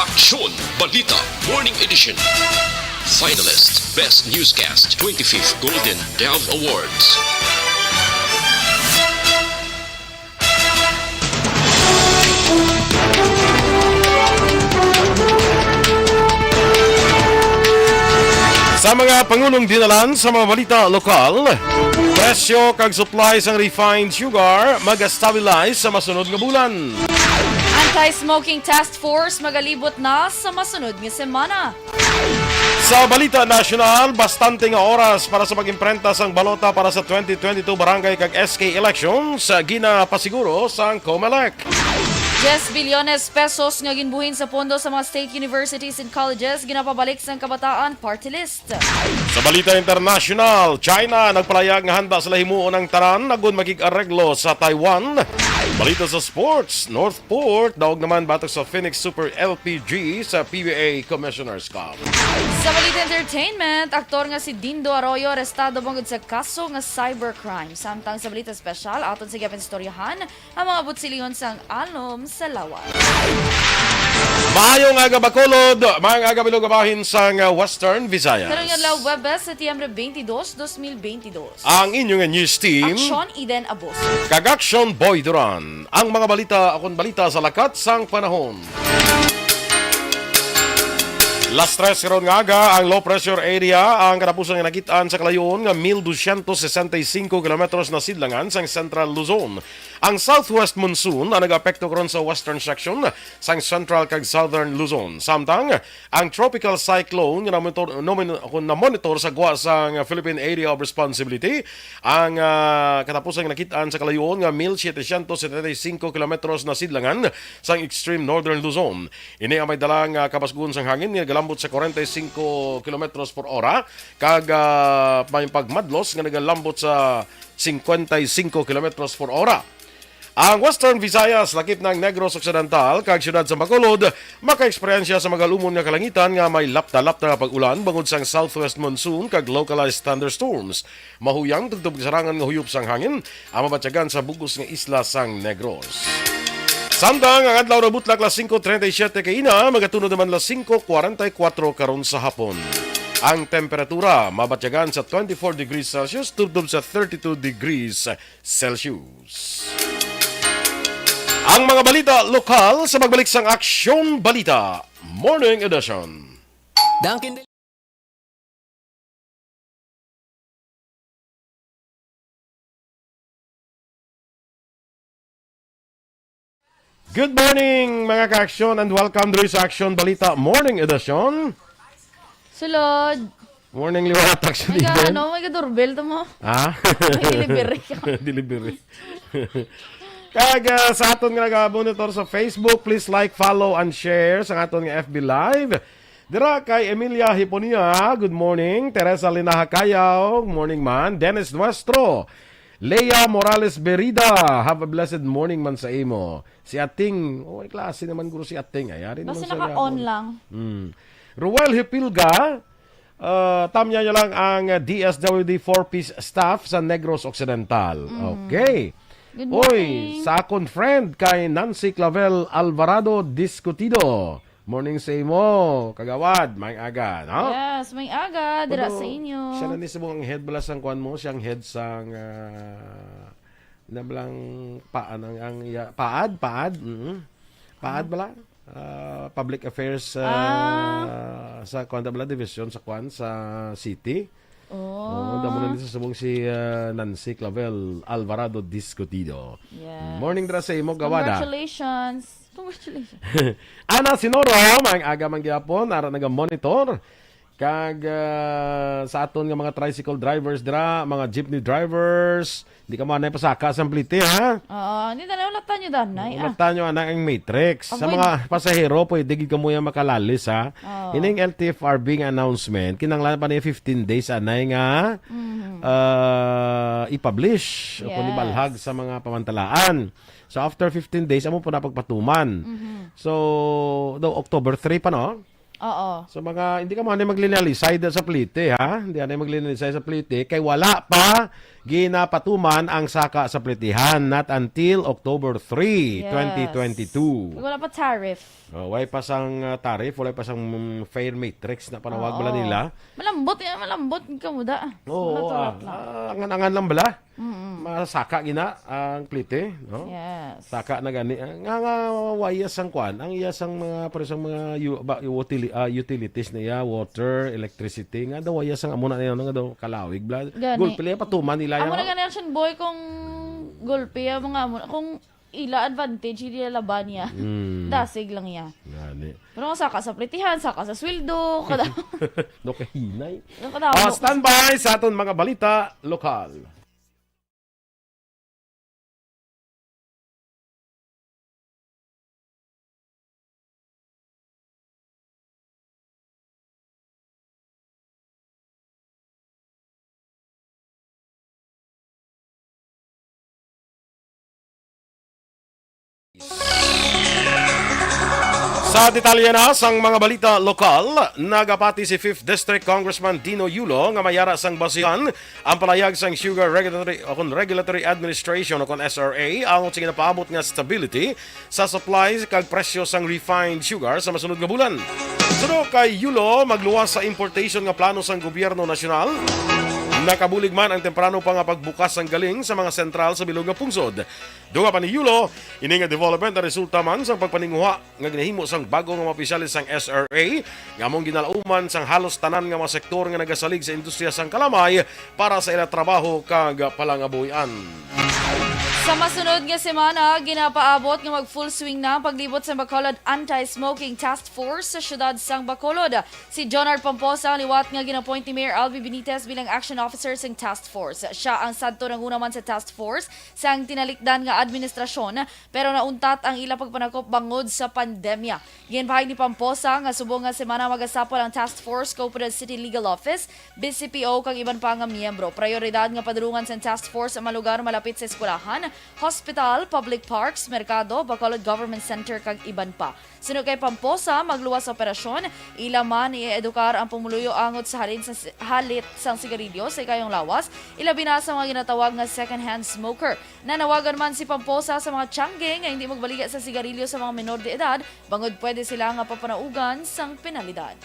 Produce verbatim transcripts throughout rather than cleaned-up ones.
Aksyon Balita Morning Edition. Finalist, Best Newscast, twenty-fifth Golden Dove Awards. Sa mga pangulong dinalan sa mga balita lokal, presyo kag supply sang refined sugar mag-stabilize sa masunod nga bulan. Anti-smoking task force magalibot na sa masunod nga semana. Sa balita nasyonal, bastante nga oras para sa pag-imprenta sang balota para sa twenty twenty-two barangay kag S K elections, ah, ginapasiguro sang Comelec. Diyes bilyones pesos nga ginbuhin sa pondo sa mga state universities and colleges ginapabalik sang Kabataan Party List. Sa balita internasyonal, China nagpalayag nga handa sila himuon ang tanan agod makig-areglo sa Taiwan. Balita sa sports, North Port daog naman batok sa Phoenix Super L P G sa P B A Commissioner's Cup. Sa balita entertainment, aktor nga si Dindo Arroyo arestado bangod sa kaso nga cybercrime. Samtang sa balita espesyal, aton sa gihapon istoryahan ang mga butsilihon sang alom sa lawas. Maayong aga, Bacolod, maayong aga, bilog nga bahin sang, uh, Western Visayas. Karong adlaw, Huwebes, Setyembre twenty-two, twenty twenty-two. Ang inyong news team, Aksyon Eden Aboso kag Aksyon Boy Duran. Ang mga balita, akon balita sa lakat sang panahon. Las tres karon nga aga, ang low pressure area ang katapusan nga nakit-an sa kalayon nga mil dosyentos sesenta y cinco kilometros na sidlangan sang Central Luzon. Ang southwest monsoon ang nag-apekto karon sa western section sang Central kag Southern Luzon. Samtang ang tropical cyclone nga namonitor, nomin-, kung namonitor sa gwa sang Philippine Area of Responsibility, ang, ah, katapusan nga nakit-an sa kalayon nga mil setecientos setenta y cinco kilometros na sidlangan sang extreme northern Luzon. Ini ang may dala nga kabasgon sang hangin nga nagalambot sa kwarenta y cinco kilometros por ora kag, ah, may pagmadlos nga nagalambot sa cincuenta y cinco kilometros por ora. Ang Western Visayas, lakip na ang Negros Occidental, kag siyudad sa Bacolod, makaeksperyensya sa magalumon nga kalangitan nga may lapta-lapta nga pag-ulan bangod sang southwest monsoon kag localized thunderstorms. Mahuyang tubtob kasarangan nga huyop sang hangin ang mabatyagan sa bug-os nga isla sang Negros. Samtang ang adlaw nabutlak las singko treinta y siete kaina, magatunod naman las singko kwarenta y kuwatro karon sa hapon. Ang temperatura mabatyagan sa twenty-four degrees Celsius tubtob sa thirty-two degrees Celsius. Ang mga balita lokal sa pagbalik sang Aksyon Balita Morning Edition. Dunkin' Good morning, mga ka-aksyon, and welcome diri sa Aksyon Balita Morning Edition. Sulod. Morning, liwat, Aksyon May ka, Eden. Ano, may ka-doorbell to mo? Ha? May delivery ka. Delivery. Kag, ah, sa aton nga naga-monitor sa Facebook, please like, follow, and share sa aton nga F B Live. Dira kay Emilia Hiponia, good morning. Teresa Linaha Cayaw, morning man. Dennis Nuestro, Lea Morales Berida, have a blessed morning man sa imo. Si Ating, oh, may klase naman guro si Ating. Ay, ari naman Basta sa naka-on gapon. lang. Hmm. Ruel Hipilga, ah, tamya niya lang ang D S W D four-piece staff sa Negros Occidental. Mhm. Okay. Good Oy, morning. Sa akon friend kay Nancy Clavel Alvarado Discutido. Morning sa imo, kagawad, may aga, no? Yes, may aga, dira Although, sa inyo. Siya na ni subong ang head bala sang kuan mo, siyang head sang, ah, na bala ang paan ang, ang iya, paad, paad, mm. Paad Ah. bala? Ah, public affairs, ah, Ah. sa kuan bala division sa kuan sa city. Oh. Oo, damo na ni sa subong si, ah, Nancy Clavel Alvarado Discutido. Yes. Morning dira sa imo, gawad, ah. Congratulations. Congratulations. Ana Sinoro, may aga man gyapon, ara naga-monitor. Kag, ah, sa aton nga mga tricycle drivers dira, mga jeepney drivers, di ka mo anay pasaka sa Plite, ha? Oo, hindi na, wala tayo danay, ah. Wala tayo anay ang Matrix. Sa Amoy mga pasahero, pwede gid kamo yung makalalis, ha? Oo. Ining L T F R B nga announcement, kinahanglan pa niya fifteen days anay nga, Mhm. ah, i-publish o kung Yes. ibalhag sa mga pamantalaan. So, after fifteen days, amo po na pagpatuman. Mhm. So, daw October three pa, no? Oo. So, mga, hindi ka mo anay maglinalisay da sa Plite, ha? Hindi anay maglinalisay sa Plite, kay wala pa Ginapatuman ang saka sa plitihan not until October three, Yes. twenty twenty-two. Wala pa tariff. Oh, way pa sang, ah, tariff, wala pa sang, mm, fare matrix na panawag bala Oo. nila. Malambot, eh, malambot ang kamuda. Oo, Malat-alat ah, lang. ah, angan-angan lang bala. Mm-mm. Masaka gina ang plite, no? Yes. Saka na gani. Ah, nga, nga waya sang kwan, ang iya sang mga, para sa mga yu-, ba, utili-, ah, utilities na iya, water, electricity, nga daw waya sang amo na niya, nga daw kalawig, bla. Gani. Gulpi lang, patuman nila Amo yan, na no? gani, Action Boy, kung gulpi ang mga amo, kung ila advantage, hindi laban niya. Mm. Dasig lang niya. Gani. Pero ang saka sa plitihan, saka sa sweldo, kada No, kahinay. Nakadamo. Ah, standby sa aton mga balita lokal. Sa detalye na sang mga balita lokal, nagapati si Fifth District Congressman Dino Yulo nga may ara sang basihan ang palayag sang Sugar Regulatory, o kon Regulatory Administration, o kon S R A, ang sige napaabot nga stability sa supply kag presyo sang refined sugar sa masunod nga bulan. Suno kay Yulo, magluwas sa importation nga plano sang gobyerno nasyonal, nakabulig man ang temprano pa nga pagbukas sang galing sa mga sentral sa bilog nga pungsod. Dunga pa ni Yulo, ini nga development ang resulta man sang pagpaninguha nga ginahimo sang bago nga mga opisyales sang S R A nga among ginalauman sang halos tanan nga mga sektor nga nagasalig sa industriya sang kalamay para sa ila trabaho kag palangabuhian. Sa masunod nga semana, ginapaabot nga mag-full swing na ang paglibot sa Bacolod Anti-Smoking Task Force sa siyudad sang Bacolod. Si John R. Pomposa ang liwat nga gin-appoint ni Mayor Albi Benitez bilang action officer sang task force. Siya ang sadto nanguna man sa task force sang tinalikdan nga administrasyon, pero nauntat ang ila pagpanakop bangod sa pandemya. Ginpahayag ni Pomposa nga subong nga semana magasapol ang task force, cooperative city legal office, B C P O, kag iban pa nga miyembro. Prioridad nga padulungan sang task force ang mga lugar malapit sa eskwelahan, hospital, public parks, merkado, Bacolod Government Center, kag iban pa. Suno kay Pomposa, magluwas sa operasyon, ila man i-edukar ang pumuluyo angot sa halin sa si-, halit sang sigarilyo sa ikayong lawas, ilabi na sa mga ginatawag nga second-hand smoker. Nanawagan man si Pomposa sa mga tiangge nga hindi magbaligya sa sigarilyo sa mga menor de edad, bangod pwede sila nga papanaugan sang penalidad.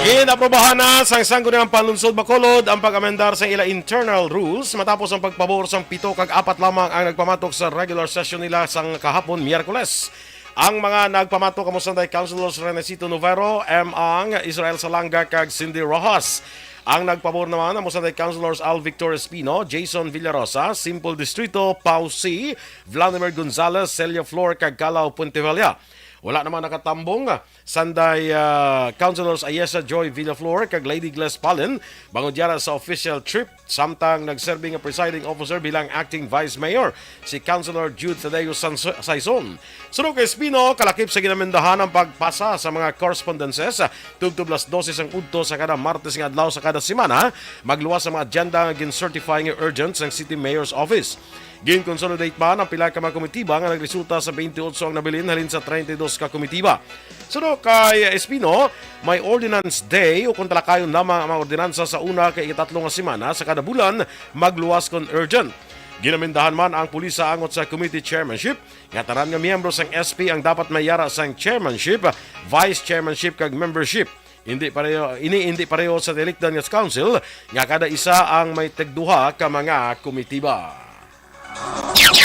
Ginaprobahan na sang Sangguniang Panlungsod Bacolod ang pag-amendar sa ila internal rules matapos ang pagpabor sang pito kag apat lamang ang nagpamatok sa regular session nila sang kahapon, Miyerkules. Ang mga nagpamatok amo sanday Councilors Renesito Novero, M. Ang, Israel Salanga, kag Cindy Rojas. Ang nagpabor naman amo sanday Councilors Al Victor Espino, Jason Villarosa, Simple Distrito, Pau C, Vladimir Gonzalez, Celia Flor, kag Kalaw Puentevella. Wala naman nakatambong sanday, ah, Councilors Ayesa Joy Villaflor kag Lady Gles Palin bangod yara sa official trip, samtang nagserbi nga presiding officer bilang acting vice mayor si Councilor Jude Tadeo Sanso-, Saison. Suno kay Espino, kalakip sa ginamendahan ang pagpasa sa mga correspondences, ah, tubtob las dose sang udto sa kada Martes nga adlaw sa kada semana, magluwas sa mga agenda nga gin-certify nga urgent sang City Mayor's Office. Gin-consolidate man ang pila ka mga komitiba nga nagresulta sa twenty-eight ang nabilin halin sa treinta y dos ka komitiba. Suno kay Espino, may Ordinance Day o kung talakayon lamang ang mga ordinansa sa una kay ikatatlo nga semana sa kada bulan, magluwas kon urgent. Ginamendahan man ang pulisa angot sa committee chairmanship nga tanan nga miyembro sang S P ang dapat may ara sang chairmanship, vice chairmanship kag membership. Hindi pareho, ini hindi pareho sa tinalikdan nga council nga kada isa ang may tagduha ka mga komitiba.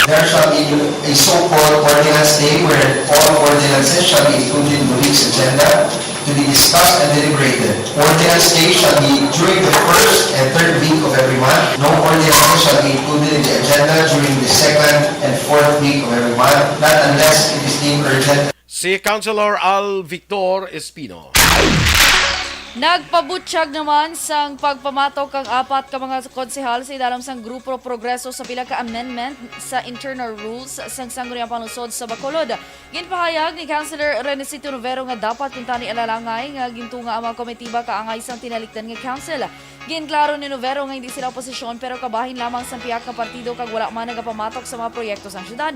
There shall be a so-called ordinance day wherein all ordinances shall be included in the week's agenda to be discussed and deliberated. Ordinance day shall be during the first and third week of every month. No ordinances shall be included in the agenda during the second and fourth week of every month, not unless it is deemed urgent. Si Councilor Al Victor Espino. Nagpabutyag naman sang pagpamatok ang apat ka mga konsehal sa idalom sang Grupo Progreso sa pila ka amendment sa internal rules sang Sangguniang Panlungsod sa Bacolod. Ginpahayag ni Councilor Renesito Rivero nga dapat kuntani alalangay nga gintunga ang mga komitiba kaangay sang tinalikdan nga council. Ginklaro ni Novero nga hindi sila oposisyon, pero kabahin lamang sang pihak nga partido kag wala man nagapamatok sa mga proyekto sang syudad.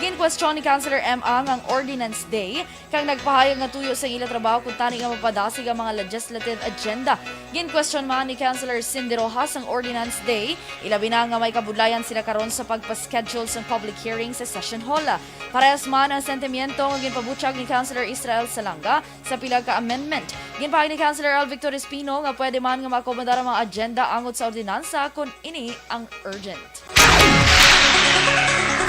Ginkwestiyon ni Councilor M. Ang ang Ordinance Day, kag nagpahayag nga tuyo sa ila trabaho kuntani nga mapadasig ang mga legislative legislative agenda. Gin-question man ni Councilor Cindy Rojas ang Ordinance Day, ilabi na nga may kabudlayan sila karon sa pagpa-schedule sang public hearing sa Session Hall. Parehas man ang sentimiento nga ginpabutyag ni Councilor Israel Salanga sa pila ka amendment. Ginpahayag ni Councilor Al Victor Espino nga pwede man nga maakomodar ang mga agenda angot sa ordinansa kon ini ang urgent.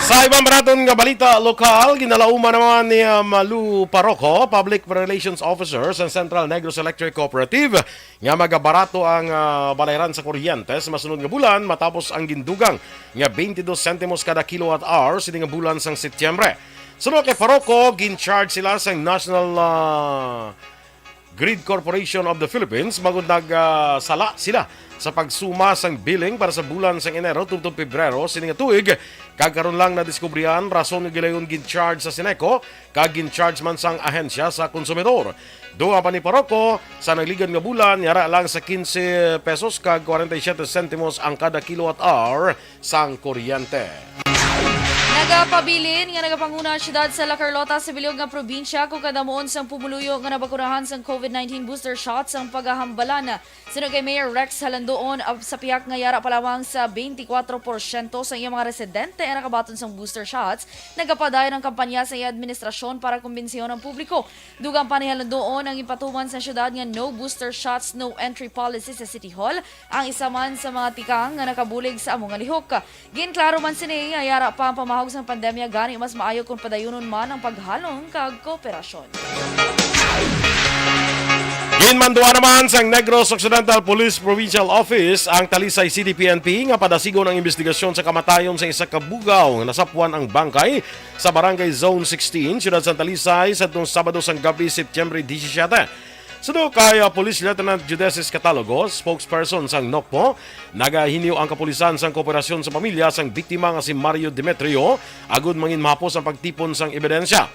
Sa iban pa naton nga balita lokal, ginalauman naman ni, ah, Malu Paroco, Public Relations Officer sa Central Negros Electric Cooperative, nga magabarato ang, ah, balayran sa kuryente sa masunod nga bulan matapos ang gindugang nga twenty-two sentimos kada kilowatt hour sini nga bulan sang Setyembre. Suno kay Paroco, gin-charge sila sang National, ah, Grid Corporation of the Philippines, bangod nag, ah, sala sila sa pagsuma sang billing para sa bulan sang Enero tubtob Pebrero sini nga tuig, kag karon lang nadiskubrihan rason nga gilayon gin-charge sa Sineco kag gin-charge man sang ahensya sa konsumidor. Duha pa ni Paroco, sa nagligan nga bulan, yara lang sa quince pesos kag forty-seven sentimos ang kada kilowatt hour sang kuryente. Nagapabilin nga nagapanguna ang siyudad sa La Carlota sa bilog nga probinsya kon kadamuon sang pumuluyo nga nabakunahan sang COVID nineteen booster shot sang pagahambalan. Suno kay Mayor Rex Halandoon, ab-, sa pihak nga yara pa lamang sa twenty-four porsyento sa iyang mga residente ang nakabaton sang booster shots, nagapadayon ang kampanya sa iyang administrasyon para kumbinsihon ang publiko. Dugang pa ni Halandoon ang ipatuman sa siyudad nga no booster shots, no entry policy sa City Hall, ang isa man sa mga tikang nga nakabulig sa amo nga lihok. Ginklaro man sini nga yara pa ang pamahog sang pandemya, gani mas maayo kon padayunon man ang paghalong kag kooperasyon. Ginmanduan naman sang Negros Occidental Police Provincial Office ang Talisay City P N P nga padasigon ang imbestigasyon sa kamatayon sa isa ka bugaw nga nasapwan ang bangkay sa Barangay Zone sixteen, Siyudad sang Talisay, sadtong Sabado sang gabi, Setyembre disisiete. Suno kay, ah, Police Lieutenant Judesis Catalogo, spokesperson sang NOCPO, nagahinyo ang kapulisan sang kooperasyon sa pamilya sang biktima nga si Mario Demetrio agud mangin mahapos ang pagtipon sang ebidensya.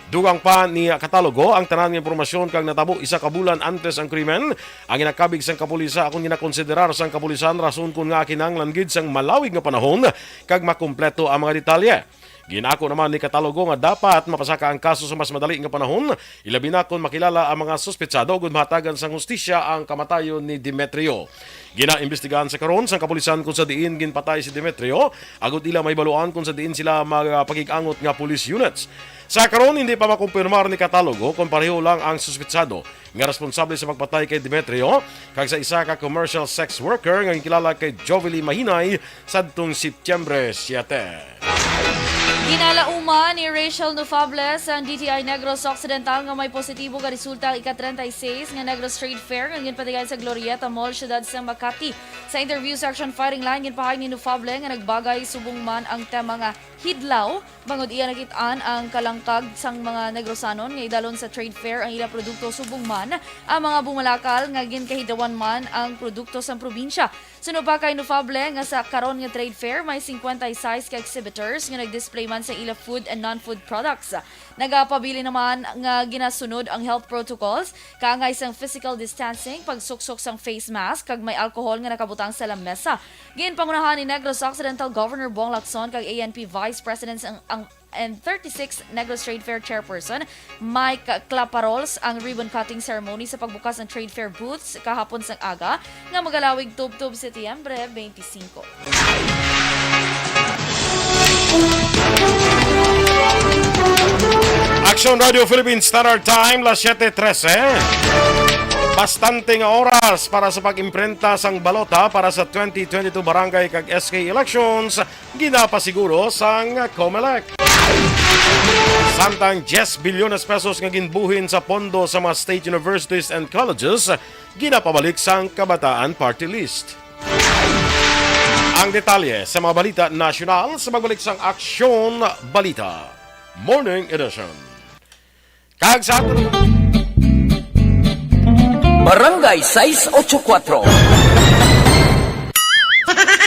Dugang pa ni Catalogo, ang tanan nga impormasyon kag natabo isa ka bulan antes ang krimen, ang ginakabig sang kapulisan akon ginakonsiderar sang kapulisan rason kon nga kinahanglan gid sang malawig nga panahon kag makumpleto ang mga detalye. Ginako naman ni Catalogo nga dapat mapasaka ang kaso sa mas madali nga panahon, ilabi na kon makilala ang mga suspetsado ug mahatagan sang hustisya ang kamatayon ni Demetrio. Ginaimbestigahan sa karon sang kapulisan kung sa diin ginpatay si Demetrio, agud ila mahibaluan kung sa diin sila magpakig-angot nga police units. Sa karon, hindi pa makumpirmar ni Catalogo kung pareho lang ang suspetsado nga responsable sa pagpatay kay Demetrio kag sa isa ka commercial sex worker nga ginkilala kay Jovely Mahinay sadtong Setyembre siete. Ginalauman ni Rachel Nufable sang D T I Negros Occidental nga may positibo nga resulta ang ika-treinta y seis nga Negros Trade Fair nga ginpatigayon sa Glorieta Mall, siyudad sa Makati. Sa interview sa Action Firing Line, ginpahayag ni Nufable nga nagbagay subong man ang tema nga hidlaw, bangod iya nakit-an ang kalangkag sang mga Negrosanon nga idalon sa trade fair ang ila produkto, subong man ang mga bumalakal nga ginkahidlawan man ang produkto sang probinsya. Suno pa kay Nufable nga sa karon nga trade fair, may cincuenta y seis ka exhibitors nga nag-display man sa ila food and non-food products. Nagapabilin naman nga ginasunod ang health protocols, kaangay sang physical distancing, pagsuksok sang face mask, kag may alcohol nga nakabutang sa lamesa. Ginpangunahan ni Negros Occidental Governor Bong Lacson kag A N P Vice President ang, ang and thirty-six Negros Trade Fair Chairperson Mike Claparols ang ribbon cutting ceremony sa pagbukas ng trade fair booths kahapon sang aga nga magalawig tubtob Setyembre twenty-five. Action Radio Philippines Standard Time, las siete trese. Bastante nga oras para sa pag-imprenta sang balota para sa twenty twenty-two barangay kag S K elections, ginapasiguro sang Comelec. Samtang diyes bilyones pesos nga ginbuhin sa pondo sa mga state universities and colleges, ginapabalik sang Kabataan Party List. Ang detalye sa mga balita nasyonal sa pagbalik sang Aksyon Balita Morning Edition. Kag sa aton Barangay sais ocho kuatro.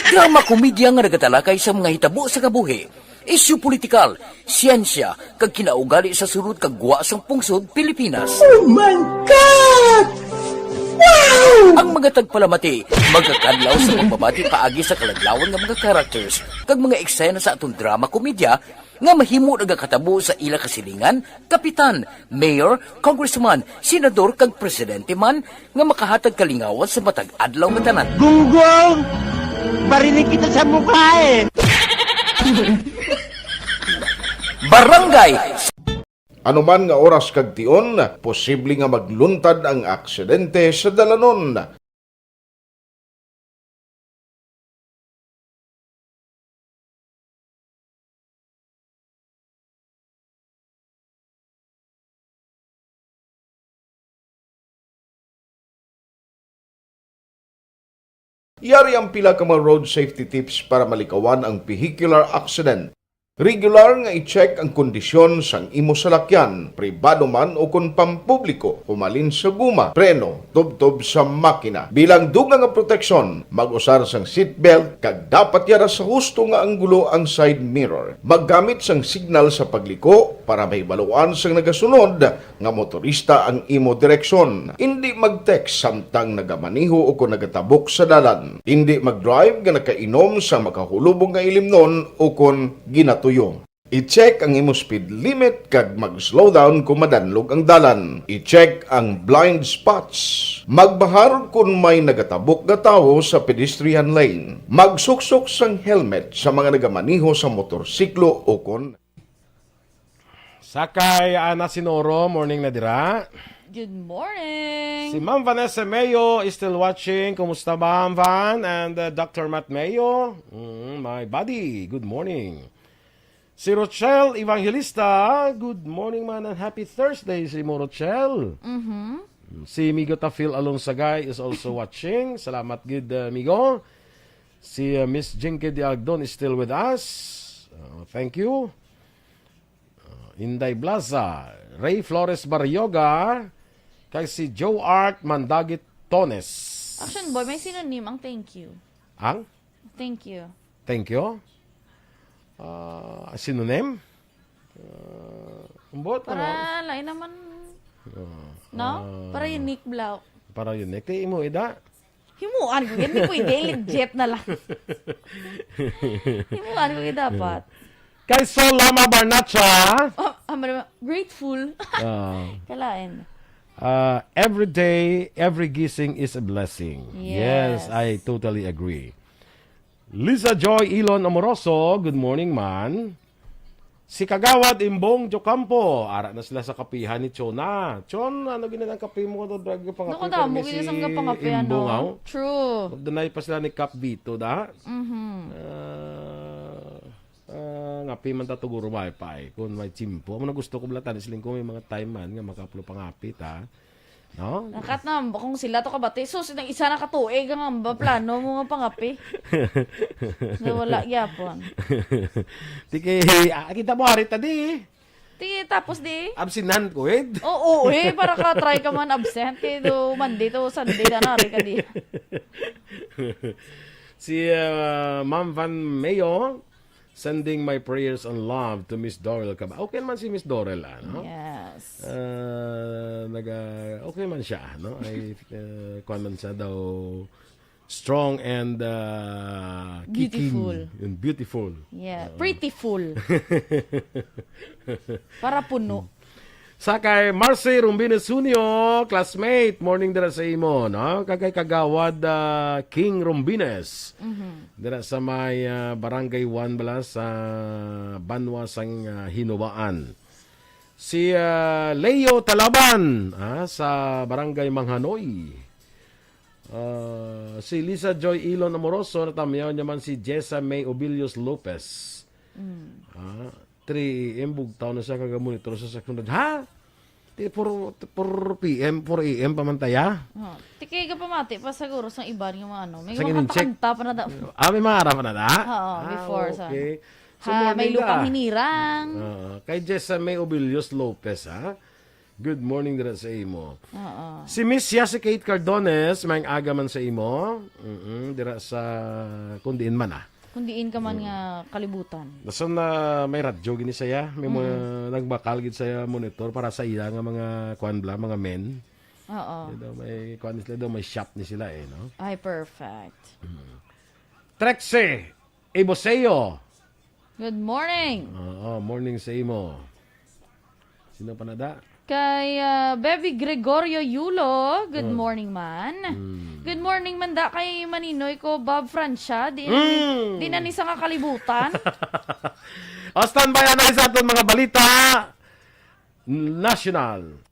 Drama komedya nga nagatalakay sa mga hitabo sa kabuhi, isyu politikal, siyensya, kag kinaugali sa sulod kag gwa sang pungsod Pilipinas. Oh my God! Ang mga tagpalamati magakadlaw sa pagbabati paagi sa kaladlawan nga mga characters kag mga eksena sa aton drama komedya nga mahimo nagakatabo sa ila kasilingan, kapitan, mayor, congressman, senador, kag presidente man nga makahatag kalingawan sa matag adlaw nga tanan. Gunggong! Barinig kita sa mukha eh! Barangay Ano man nga oras kag tion, posible nga magluntad ang aksidente sa dalanon. Yari ang pila ka mga road safety tips para malikawan ang vehicular accident. Regular nga i-check ang kondisyon sang imo salakyan, pribado man o kon pampubliko, humalin sa guma, preno, tubtob sa makina. Bilang dugang nga proteksyon, mag-usar sang seatbelt kag dapat yara sa husto nga anggulo ang side mirror. Maggamit sang signal sa pagliko para mahibaluan sang nagasunod nga motorista ang imo direksyon. Indi mag-text samtang nagamaneho o kon nagatabok sa dalan. Indi mag-drive nga nakainom sa makahulubong nga ilimnon o kon ginatuyo. I-check ang imo speed limit kag mag-slow down kung madanlog ang dalan. I-check ang blind spots. Magbahar kung may nagatabok nga tawo sa pedestrian lane. Magsuksok sang helmet sa mga nagamaneho sa motorsiklo o kon Sakay Ana Sinoro, morning na dira. Good morning. Si Ma'am Vanessa Mayo is still watching. Kumusta, Ma'am Van? And, uh, Doctor Matt Mayo? Mm, my buddy, good morning. Si Rochelle Evangelista, good morning, man, and happy Thursday, si mo, Rochelle. Mhm. Si Migo Tafil Alonsagay is also watching. Salamat gid, uh, Migo. Si, uh, Miss Jinky Diagdon is still with us. Uh, thank you. Uh, Inday Blaza, Ray Flores Barrioga, kag si Joe Art Mandagit Tones. Action boy, may synonym ang thank you. Ang? Thank you. Thank you? Ah, synonym? Ah, ambot Para naman. Lain naman, Ah, no? ah, Para unique, bla. Para unique. Kay imo, ida? Himuan ko gid, hindi pwede. Legit na lang. Himuan ko gid dapat. Kay Sol Lama Barnacha. Oh, ah, mar-, grateful. Ah. Kalain. Ah, every day, every gising is a blessing. Yes. Yes, I totally agree. Lisa Joy Elon Amoroso, good morning, man. Si Kagawad Imbong Jocampo, ara na sila sa kapihan ni Chona. Chon, ano gina ang kape mo? Ano, drag yung pangape Naku, damo ko gini gid sa nga pangape, Imbong, ano? Aw? True. Dunay pa sila ni Kap Vito, da? Mhm. Ah, ah, ngape man ta tuguro may pay, kung may tsimpo. Amo na gusto ko, bala, tani siling ko may mga time man nga makauplo pangape, ta. No? Nakat na, kung sila to kabati, sus, nang isa na katuig ang amba plano mo nga pangape. So, wala gyapon. Ti kay, ah, kita mo, hari ta di. Ti, tapos di? Absinan ko, eh. Oo, eh, para ka try ka man absent. Kay do Monday to Sunday na nari ka di. Si, ah, Ma'am Van Mayo, Sending my prayers and love to Miss Dorel Caba-, okay naman si Miss Dorel, ah, no? Yes. Ah, naga-, okay man siya, no? Ay, ah, kuwan man siya daw, strong and, ah, Beautiful. Kicking and beautiful. Yeah, Oo. Pretty full. Para puno. Sa kay Marcy Rombines Junio, classmate, morning dira sa imo, no? Kag kay Kagawad, ah, King Rombines. Mhm. Dira sa may, ah, Barangay One bala sa Banwa sang, ah, Hinubaan. Si, ah, Leo Talaban, ah, sa Barangay Manghanoy. Ah, si Lisa Joy Elon Amoroso, natamyaw niya man si Jessa May Obilius Lopez. Mm. Ah, three A M, bugtaw na siya, kaga-monitor sa saksunod. Ha? Ti, four, four P M, four A M pa man taya? Oh, ti kay gapamati pa siguro sa iban nga mga ano. May Sa mga ginin-check? Kanta-kanta pa na da. Ah, may mga ara pa na da? Oo, Ah, before sa okay. So, Ha, morning may lupang da. Hinirang. Ah, kay Jessa May Obilius Lopez, ha? Good morning dira sa imo. Oo. Si Miss Yasi Kate Cardones, may aga man sa imo. Mm-mm, dira sa kung diin man, ah. Kung diin ka man Mm. nga kalibutan. Basta na may radyo gini saya, may mga Mm. nagbakal gid saya monitor para sa iya nga mga kuan bla, mga men. Oo. Sila daw may, kuwan sila daw, may shop ni sila eh, no? Ay, perfect. Mm. Trexie Iboseo. Good morning. Oo, morning sa imo. Sino pa na da? Kay, ah, Baby Gregorio Yulo, good Oh. morning man. Mm. Good morning man da kay Maninoy ko, Bob Francia. Di, Mm. di na ni sa nga kalibutan. O, standby, anay sa aton mga balita nasyonal.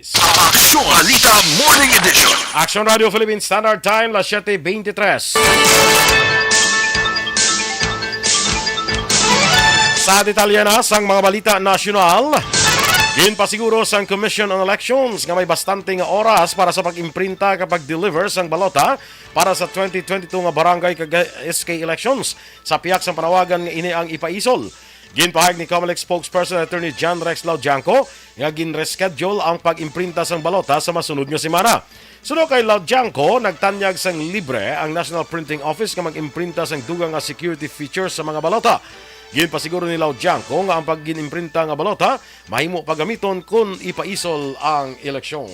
Aksyon Balita Morning Edition. Aksyon Radio Philippine Standard Time, las siete veintitrés. Sa detalye na sang mga balita nasyonal, ginpasiguro sang Commission on Elections nga may bastante nga oras para sa pag-imprinta kag pag-deliver sang balota para sa twenty twenty-two nga barangay kag S K elections. Sa pihak sang panawagan nga ini ang ipaisol, ginpahayag ni Comelec spokesperson Attorney John Rex Laudiangco nga ginreschedule ang pag-imprinta sang balota sa masunod nga semana. Suno kay Laudiangco, nagtanyag sang libre ang National Printing Office nga mag-imprinta sang dugang nga security features sa mga balota. Ginpasiguro ni Laudiangco nga ang pag-imprinta nga balota mahimo pa gamiton kon ipaisol ang eleksyon.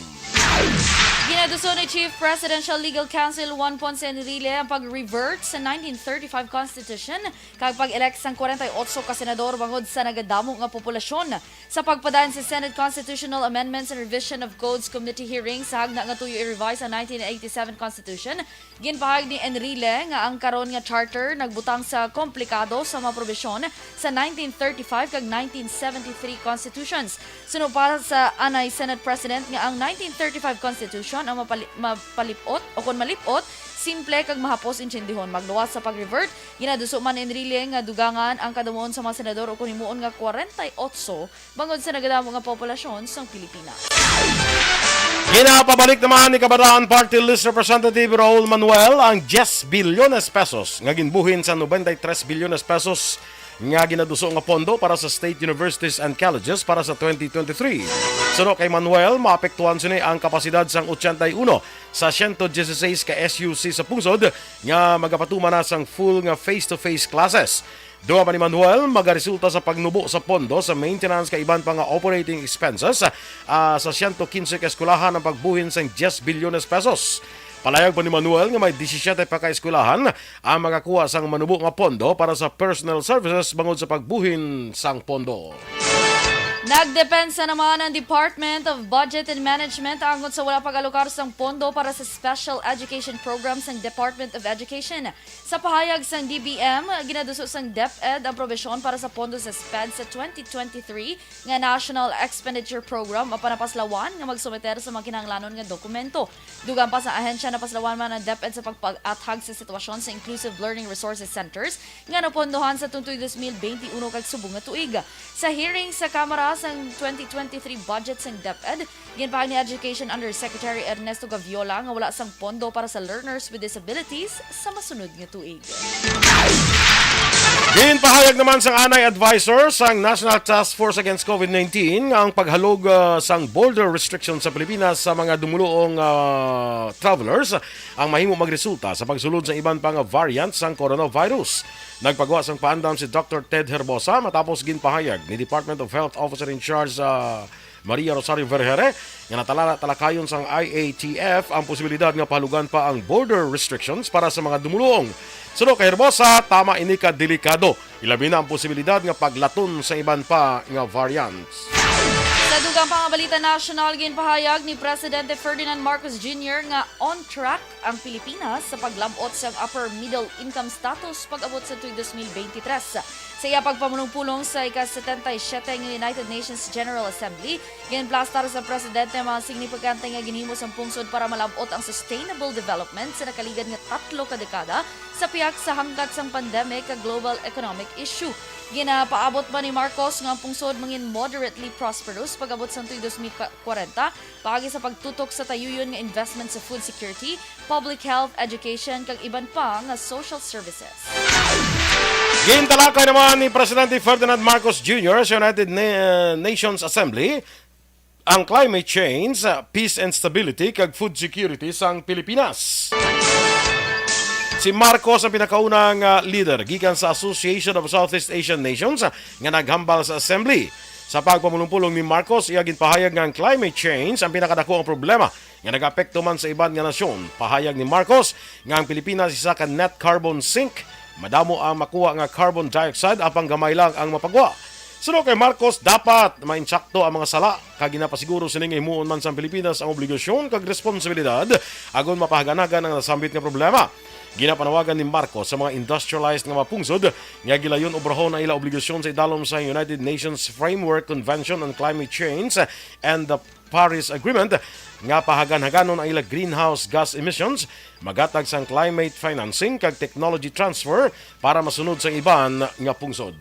Ginaduso ni Chief Presidential Legal Counsel Juan Ponce Enrile ang pag-revert sa nineteen thirty-five Constitution kag pag-elect sang kwarenta y otso ka senador bangod sa nagadamo nga populasyon. Sa pagpadayon sa Senate Constitutional Amendments and Revision of Codes Committee hearing sa hagna nga tuyo i-revise ang nineteen eighty-seven Constitution, ginpahayag ni Enrile nga ang karon nga charter nagbutang sa komplikado sa mga probisyon sa nineteen thirty-five kag nineteen seventy-three constitutions. Suno pa sa anay Senate President nga ang nineteen thirty-five Constitution ang mapali-, mapalipot o kon malipot, simple kag mahapos intindihon. Magluwas sa pag-revert, ginaduso man ni Enrile nga dugangan ang kadamuon sa mga senador o kon himuon nga kwarenta y otso bangod sa nagadamo nga populasyon sang Pilipinas. Ginapabalik naman ni Kabataan Party List Representative Raul Manuel ang diyes bilyones pesos nga ginbuhin sa noventa y tres bilyones pesos nga ginaduso nga pondo para sa state universities and colleges para sa twenty twenty-three. Suno kay Manuel, maapektuhan sini ang kapasidad sang ochenta y uno sa siyento dieciséis ka S U C sa pungsod nga magapatuman na sang full nga face-to-face classes. Dugang pa ni Manuel, magaresulta sa pagnubo sa pondo sa maintenance kag iban pa nga operating expenses, ah, sa siyento kinse ka eskwelahan ang pagbuhin sang diyes bilyones pesos. Palayag pa ni Manuel nga may disisiete pa ka eskwelahan ang makakuha sang manubo nga pondo para sa personal services bangod sa pagbuhin sang pondo. Nagdepensa naman ang Department of Budget and Management angot sa wala pag-alokar sang pondo para sa special education program sang Department of Education. Sa pahayag sang D B M, ginaduso sang DepEd ang probisyon para sa pondo sa SPED sa twenty twenty-three nga National Expenditure Program apan napaslawan nga magsumiter sa mga kinahanglanon nga dokumento. Dugang pa sa ahensya, napaslawan man ang DepEd sa pagpag-athag sa sitwasyon sa Inclusive Learning Resources Centers nga napondohan sa tungtoy dos mil benti uno kag subong nga tuig. Sa hearing sa Kamara, sang twenty twenty-three budget sang DepEd, ginpahayag ni Education Undersecretary Ernesto Gaviola nga wala sang pondo para sa learners with disabilities sa masunod nga tuig. Ginpahayag naman sang anay advisor sang National Task Force Against COVID nineteen nga ang paghalog, ah, sang border restrictions sa Pilipinas sa mga dumuluong, ah, travelers ang mahimo magresulta sa pagsulod sa iban pa nga variant sang coronavirus. Nagpagwa sang paandam si Doctor Ted Herbosa matapos ginpahayag ni Department of Health Officer in Charge, ah, Maria Rosario Vergere nga natala-, talakayon sang I A T F ang posibilidad nga pahalugan pa ang border restrictions para sa mga dumuluong. Suno kay Herbosa, tama ini ka delikado, ilabi na ang posibilidad nga paglaton sa iban pa nga variants. Sa dugang pa nga balita nasyonal, ginpahayag ni Presidente Ferdinand Marcos Junior nga on track ang Pilipinas sa paglab-ot sang upper middle income status pag-abot sa tuig dos mil beintitres. Sa iya pagpamulong-pulong sa ika-setenta y siete nga United Nations General Assembly, ginplastar sa presidente ang mga signifikante nga ginhimo sang pungsod para malab-ot ang sustainable development sa nakaligad nga tatlo ka dekada sa pihak sa hangkat sang pandemic kag global economic issue. Ginapaabot man ni Marcos nga ang pungsod mangin moderately prosperous pag-abot sang tuig dos mil kwarenta, paagi sa pagtutok sa tayuyon nga investment sa food security, public health, education, kag iban pa nga social services. Gintalakay naman ni Presidente Ferdinand Marcos Junior sa United Na-, Nations Assembly ang climate change, peace and stability, kag food security sang Pilipinas. Si Marcos ang pinakauna nga leader gikan sa Association of Southeast Asian Nations nga naghambal sa Assembly. Sa pagpamulong-pulong ni Marcos, iya ginpahayag nga ang climate change ang pinakadako nga problema nga nagaapekto man sa iban nga nasyon. Pahayag ni Marcos nga ang Pilipinas isa ka net carbon sink, madamo ang makuha nga carbon dioxide apang gamay lang ang mapagwa. Suno kay Marcos, dapat maintsakto ang mga sala, kag ginapasiguro sini nga himuon man sang Pilipinas ang obligasyon kag responsibilidad agon mapahaganhagan ang nasambit nga problema. Ginapanawagan ni Marcos sa mga industrialized nga mga pungsod nga gilayon obrahon ang ila obligasyon sa idalom sa United Nations Framework Convention on Climate Change and the Paris Agreement nga pahaganhaganon ang ila greenhouse gas emissions, maghatag sang climate financing kag technology transfer para masunod sa iban nga pungsod.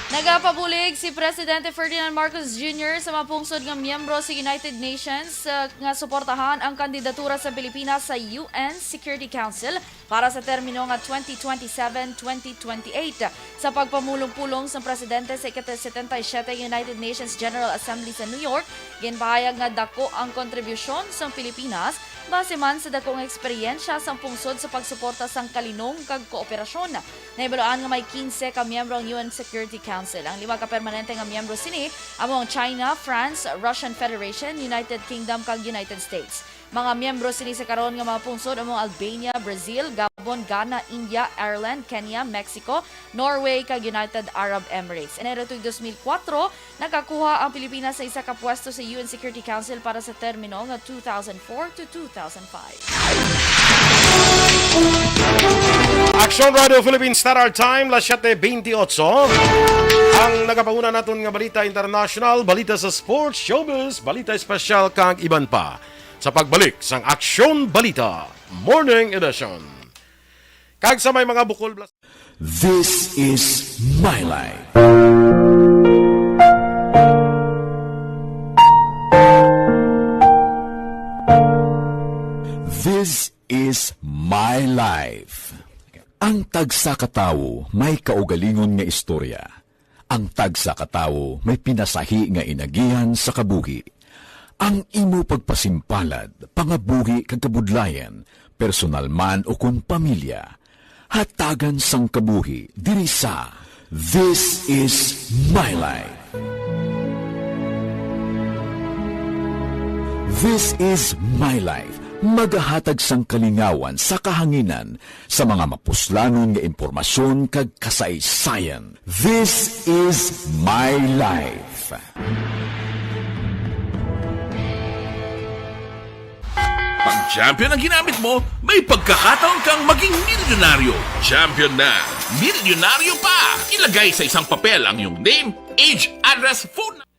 Nagapabulig si Presidente Ferdinand Marcos Junior sa mga pungsod nga miyembro sa United Nations, uh, nga suportahan ang kandidatura sa Pilipinas sa U N Security Council para sa termino nga twenty twenty-seven, twenty twenty-eight. Sa pagpamulong-pulong sang presidente sa ika-setenta y siete United Nations General Assembly sa New York, ginpahayag nga dako ang kontribusyon sang Pilipinas base man sa dako nga eksperyensya sang pungsod sa pagsuporta sang kalinong kag kooperasyon. Nahibaluan nga may quince ka miyembro ang U N Security Council. Ang lima ka permanente nga miyembro sini amo ang China, France, Russian Federation, United Kingdom, kag United States. Mga miyembro sini sa karon nga mga pungsod amo ang Albania, Brazil, Gabon, Ghana, India, Ireland, Kenya, Mexico, Norway, kag United Arab Emirates. Enero tuig dos mil kuwatro, nakakuha ang Pilipinas sa isa ka pwesto sa U N Security Council para sa termino nga two thousand four to two thousand five. Aksyon Radio Philippines Star Time, las siete veintiocho. Ang nagapanguna naton nga balita international, balita sa sports, showbiz, balita espesyal, kag iban pa. Sa pagbalik sang Aksyon Balita Morning Edition. Kag sa may mga bukol blas- This is my life. This is my life. Ang tagsa ka tawo may kaugalingon nga istorya. Ang tagsa ka tawo may pinasahi nga inagihan sa kabuhi. Ang imo pagpasimpalad, pangabuhi kag kabudlayan, personal man o kon pamilya, hatagan sang kabuhi diri sa This Is My Life. This Is My Life, magahatag sang kalingawan sa kahanginan sa mga mapuslanon nga impormasyon kag kasaysayan. This is my life. Pag champion ang ginamit mo, may pagkakataon kang maging milyonaryo. Champion na, milyonaryo pa! Ilagay sa isang papel ang iyong name, age, address, phone number.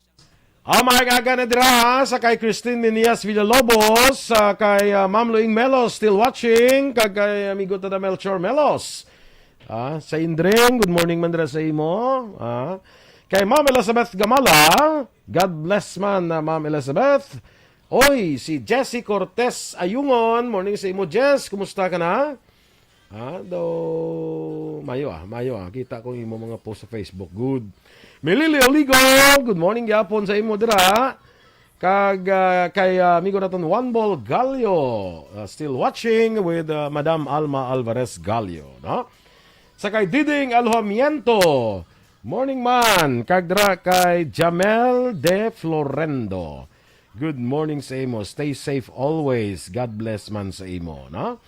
Ang mga aga na dira, ha, sa kay Christine Menias Villalobos, sa kay, ah, Ma'am Luing Melos, still watching, kag kay amigo ta Melchor Melos. Ah, sa Indring, good morning man dira sa imo. Ah, Kay Ma'am Elizabeth Gamala, God bless man na Ma'am Elizabeth. Oy, si Jessie Cortez Ayungon, morning sa imo, Jess. Kumusta ka na? Ha, do, mayo ah, mayo ah. Kita ko ang imo mga post sa Facebook. Good. Milili Oligo, good morning gyapon sa imo dira. Kag, ah, kay, ah, amigo naton Juan Bol Gallo, ah, still watching with, ah, Madam Alma Alvarez Gallo, no? Sa kay Diding Alojamiento, morning man. Kag dira kay Jamel De Florendo, good morning sa imo. Stay safe always. God bless man sa imo, no?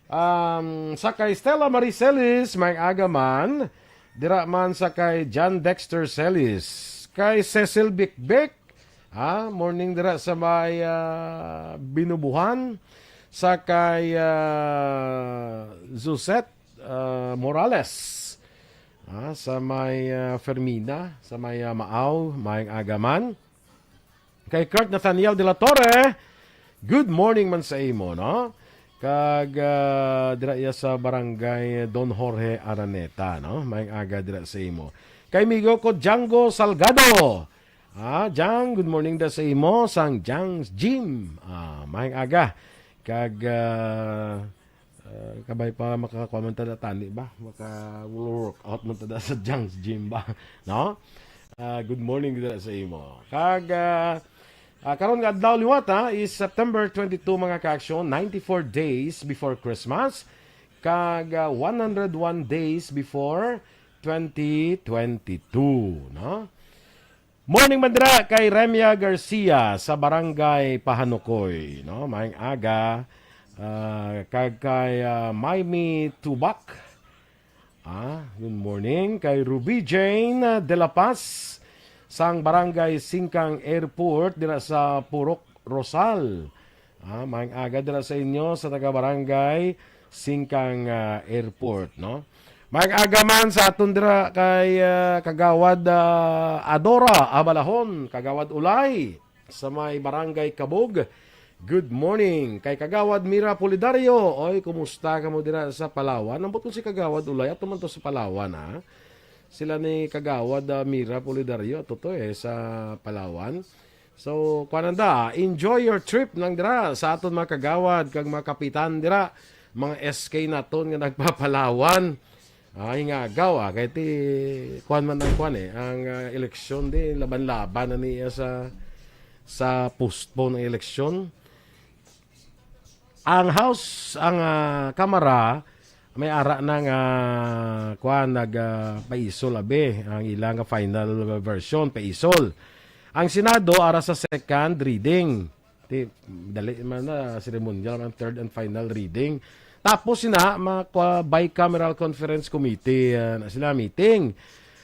Um, sa kay Stella Marie Celis, may aga man. Dira man sa kay John Dexter Celis. Kay Cecil Bikbik, ha? Morning dira sa may, ah, Binubuhan. Sa kay, ah, Suzette, ah, Morales. Ha? Sa may, ah, Fermina, sa may, ah, Maaw, may aga man. Kay Kurt Nathaniel de la Torre, good morning man sa imo, no? Kag, ah, dira iya sa barangay Don Jorge Araneta, no? Maayong aga dira sa imo. Kay migo ko Django Salgado. Ah, Jang, good morning da sa imo sang Jang's Gym. Ah, maayong aga. Kag, ah, ah, kabay pa makakuha man ta da tani ba? Maka workout man ta da sa Jang's Gym ba? No? Ah, good morning dira sa imo. Kag, ah, ah, karon nga adlaw liwat, ha, is September twenty-two, mga kaaksyon, ninety-four days before Christmas, kag, ah, one hundred one days before twenty twenty-two, no? Morning man dira kay Remia Garcia sa Barangay Pahanukoy, no? Maayong aga, ah, kag kay, ah, Maimi Tubak. Ah, good morning kay Ruby Jane, ah, de la Paz sang Barangay Singkang Airport dira sa Purok Rosal. Ah, maayong aga dira sa inyo sa taga Barangay Singkang, ah, Airport, no? Maayong aga man sa aton dira kay, ah, Kagawad, ah, Adora Abalahon, Kagawad Ulay sa may Barangay Kabug. Good morning kay Kagawad Mira Pulidario. Oy, kumusta kamo dira sa Palawan? Ambot ko si Kagawad Ulay, ato man to sa Palawan, ha? Sila ni Kagawad, ah, Mira Pulidario, ato to eh, sa Palawan. So, kuwan da, enjoy your trip nang dira sa aton mga kagawad kag mga kapitan dira, mga S K naton nga nagpapalawan. Ah, hingagaw, ah, kay ti, kuwan man ang kuwan eh, ang, ah, eleksyon di, laban-laban na niya sa, sa postpone ang eleksyon. Ang House, ang, ah, Kamara, may ara na nga, kuwan, nag, ah, paisol, abi, ang ila nga final version, paisol. Ang Senado, ara sa second reading. Ti, dali man na, ceremonial, ang third and final reading. Tapos sina, mga kwa-, bicameral conference committee, ah, na sila meeting.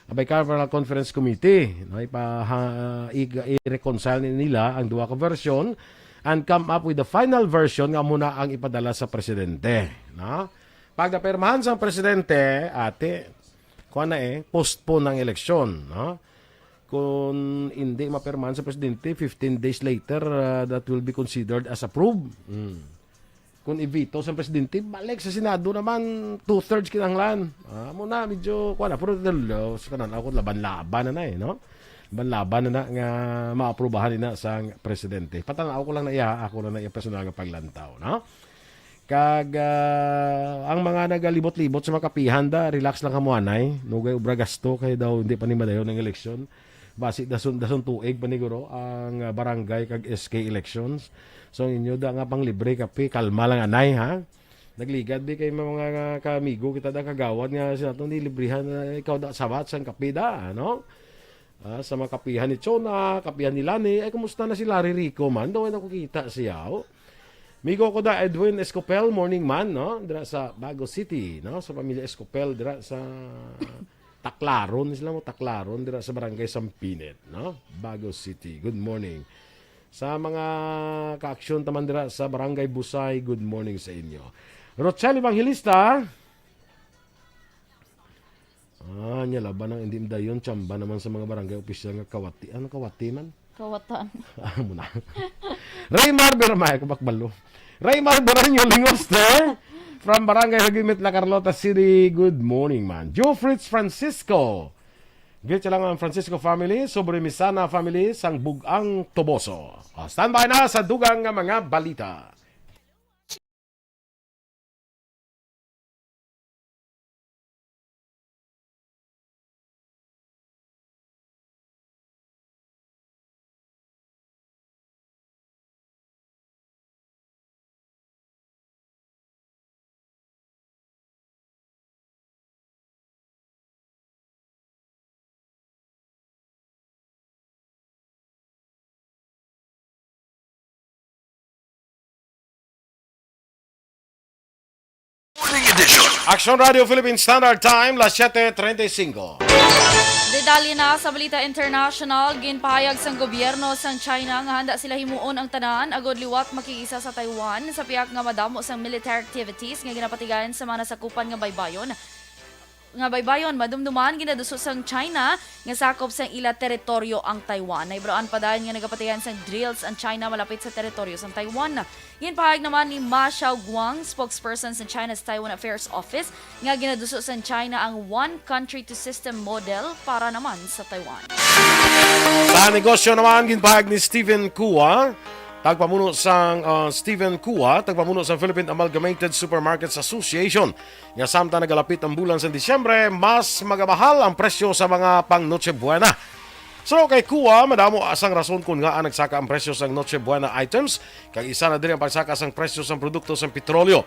Bicameral Conference Committee, no, ipa-, ha-, i-, i-reconcile ni-, nila ang duha ka version and come up with the final version nga muna ang ipadala sa presidente, no? Pag napirmahan sang presidente, ate, kuwan na eh, postpone ang eleksyon, no? Kung hindi mapirmahan sa presidente, fifteen days later, uh, that will be considered as approved. Mm. Kung i-veto sa presidente, balik sa Senado naman, two-thirds kinahanglan. Ah, mo na, medyo, kuwan na, pero dalo, sa kanan, ako, laban-laban na na eh, no? Laban-laban na na nga maaprubahan na sa presidente. Patanaw ko lang na iya, ako lang na iya personal nga paglantaw, no? Kag, ah, ang mga nagalibot-libot sa mga kapihan da, relax lang kamo anay. Nugay ubra gasto kay daw hindi pa ni madayon ang eleksyon. Basi dason, dason tuig pa ni guro ang, ah, barangay kag S K elections. So inyo da nga pang libre kape, kalma lang anay ha. Nagligad di kay mga, mga kamigo kita da kagawad nga sila tong nilibrihan na ikaw da sabat sang kape da, no? Ah, sa mga kapihan ni Chona, kapihan ni Lani, ay kumusta na si Larry Rico man? Daw ay nakukita siya, oh. Migo ko da Edwin Escopel, morning man, no? Dira sa Bago City, no? Sa pamilya Escopel, dira sa Taclaron, sila mo Taclaron, dira sa Barangay Sampinet, no? Bago City, good morning. Sa mga kaaksyon taman dira sa Barangay Busay, good morning sa inyo. Rochelle Evangelista, ah, nya laban ang hindi dayon, tsamba naman sa mga barangay opisyal nga kawati. Ano kawati man? Kawatan. Ah, muna. Raymar Bermay, kabakbalo. Raymar Beranyo Lingoste from Barangay Hagimit, La Carlota City. Good morning, man. Joe Fritz Francisco. Greet lang ang Francisco family, Sobremisana family, sang Bug-ang Toboso. O, standby na sa dugang nga mga balita. Morning edition. Action Radio Philippine Standard Time, las siete treinta y cinco. Detalye na sa balita international, ginpahayag sang gobyerno sang China nga handa sila himuon ang tanan agod liwat makig-isa sa Taiwan sa pihak nga madamo sang military activities nga ginapatigayon sa mga nasakupan nga baybayon. Nga baybayon, madumduman ginaduso sang China nga sakop sang ila teritoryo ang Taiwan. Nahibaluan pa dayon nga nagapatigayon sang drills ang China malapit sa teritoryo sang Taiwan. Ginpahayag naman ni Ma Xiaoguang, spokesperson sa China's Taiwan Affairs Office, nga ginaduso sang China ang one country, two system model para naman sa Taiwan. Sa negosyo naman, ginpahayag ni Steven Kua, tagpamuno sang, ah, Steven Kua, tagpamuno sang Philippine Amalgamated Supermarkets Association, nga samtang nagalapit ang bulan sa Disyembre, mas magamahal ang presyo sa mga pang Noche Buena. Suno kay Kua, madamo sang rason kon ngaa nagsaka ang presyo sang Noche Buena items, kag isa na diri ang pagsaka sang presyo sang produkto sang petrolyo.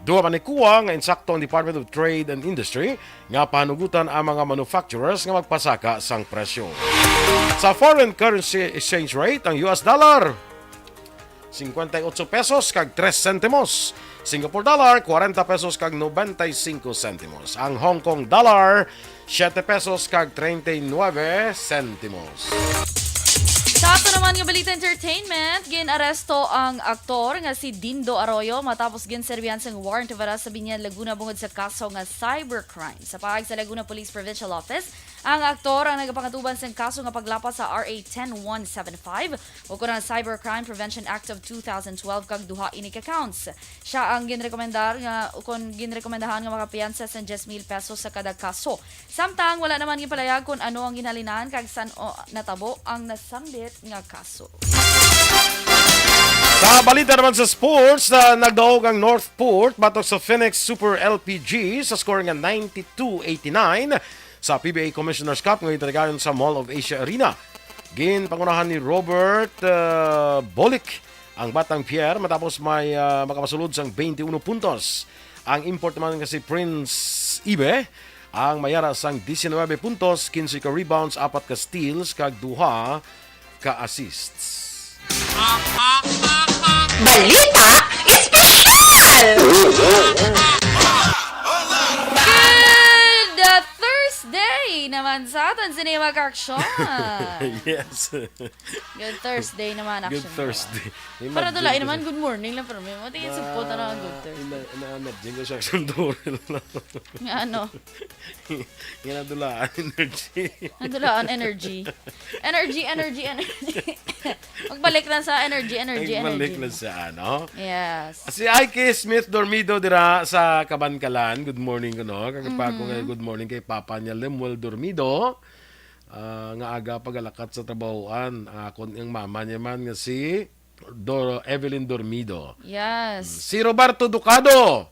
Duha man ni Kua nga insakto ang Department of Trade and Industry nga pahanugutan ang mga manufacturers nga magpasaka sang presyo. Sa foreign currency exchange rate, ang U S dollar, cincuenta y ocho pesos kag tres sentimos. Singapore dollar, cuarenta pesos kag noventa y cinco sentimos. Ang Hong Kong dollar, siete pesos kag treinta y nueve sentimos. Sa ato naman nga balita entertainment, gin-aresto ang aktor nga si Dindo Arroyo matapos ginserbihan sang warrant of arrest sa Binyan, Laguna bungod sa kaso nga cybercrime. Sa pahayag sa Laguna Police Provincial Office, ang aktor ang nagapangatuban sang kaso nga paglapas sa R A ten one seven five, o kon ang Cybercrime Prevention Act of two thousand twelve, kag duha ini ka counts. Siya ang ginrekomendar nga, o kon ginrekomendahan nga makapiyansa sang diyes mil pesos sa kada kaso. Samtang wala naman ginpalayag kon ano ang ginhalinan kag san-o natabo ang nasambit nga kaso. Sa balita naman sa sports, na nagdaog ang Northport batok sa Phoenix Super L P G sa score nga ninety-two eighty-nine sa P B A Commissioner's Cup nga ginpatigayon sa Mall of Asia Arena. Ginpangunahan ni Robert, uh, Bolick ang Batang Pierre matapos may, uh, makapasulod sang twenty-one puntos. Ang import naman nga si Prince Ibe ang mayara sang diecinuebe puntos, quince ka rebounds, apat ka steals, kag duha ka assists. Balita Espesyal! Good, uh, Thursday naman sa aton sini, mga ka-aksyon. Yes. Good Thursday naman, Good action. Thursday. Para Imagine dulain ko naman, sa good morning lang, pero may mga tingin support na lang, good Thursday. Ina-, ina-, imagine ko sa action door lang. Nga ano? Nga nadulaan, energy. Nadulaan, energy. Energy, energy, energy. Magbalik lang sa energy, energy, Magbalik energy. lang sa ano? Yes. Si Ike Smith Dormido dira sa Kabankalan. Good morning ko, no? Kag pa ako Mhm. nga good morning kay Papa niya, Lemuel Dormido. Ah, nga aga pagalakat sa trabahoan. Ah, kun ang mama niya man nga si Dor-, Evelyn Dormido. Yes. Si Roberto Ducado.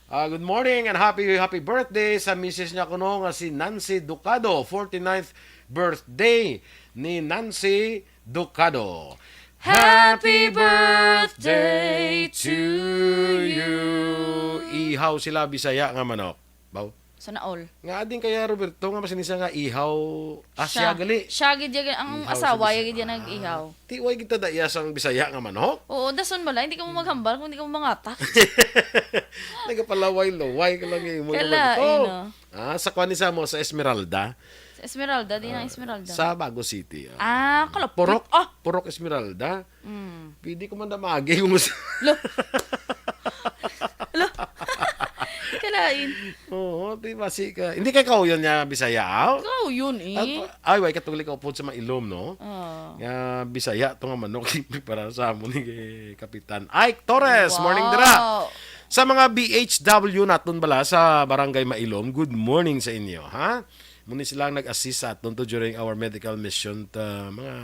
Ah, good morning and happy, happy birthday sa misis niya kuno nga si Nancy Ducado, forty-ninth birthday ni Nancy Ducado. Happy birthday to you. Ihaw sila Bisaya nga manok. Baw? Sana all. Nga ading kaya Roberto nga masinisa nga ihaw. Ah, siya Siya. gali. Siya gid yan, ang Ihaw sa asawa Bisaya. yan gid yan nag-ihaw. Ti, way gid ta da iya sang Bisaya nga manok? Oo, dason bala, hindi ka mo maghambal kung hindi ka mo mangata. Nagapalaway-laway ka lang yung mga Kala, manok. eh, Oh. no? Ah, sa kwan ni sa mo, sa Esmeralda. Sa Esmeralda, di na Ah, Esmeralda. sa Bago City, ah. Ah, kalapit. Purok, Ah! Purok Esmeralda. Mm. Pwede ko man damagi kung gusto. Lo. Lo. Kalain. Oo, di ba si ka, hindi kay kauyon niya Bisaya, ah? Kauyon, eh. At, ay, way katuloy ka upod sa mailom, no? Oo. Nga Bisaya to nga manok, para sa amo ni kay Kapitan Ike Torres. Morning, dira. Wow. Sa mga B H W naton bala sa Barangay Mailom, good morning sa inyo, ha? Muni sila ang nag-assist sa aton to during our medical mission ta mga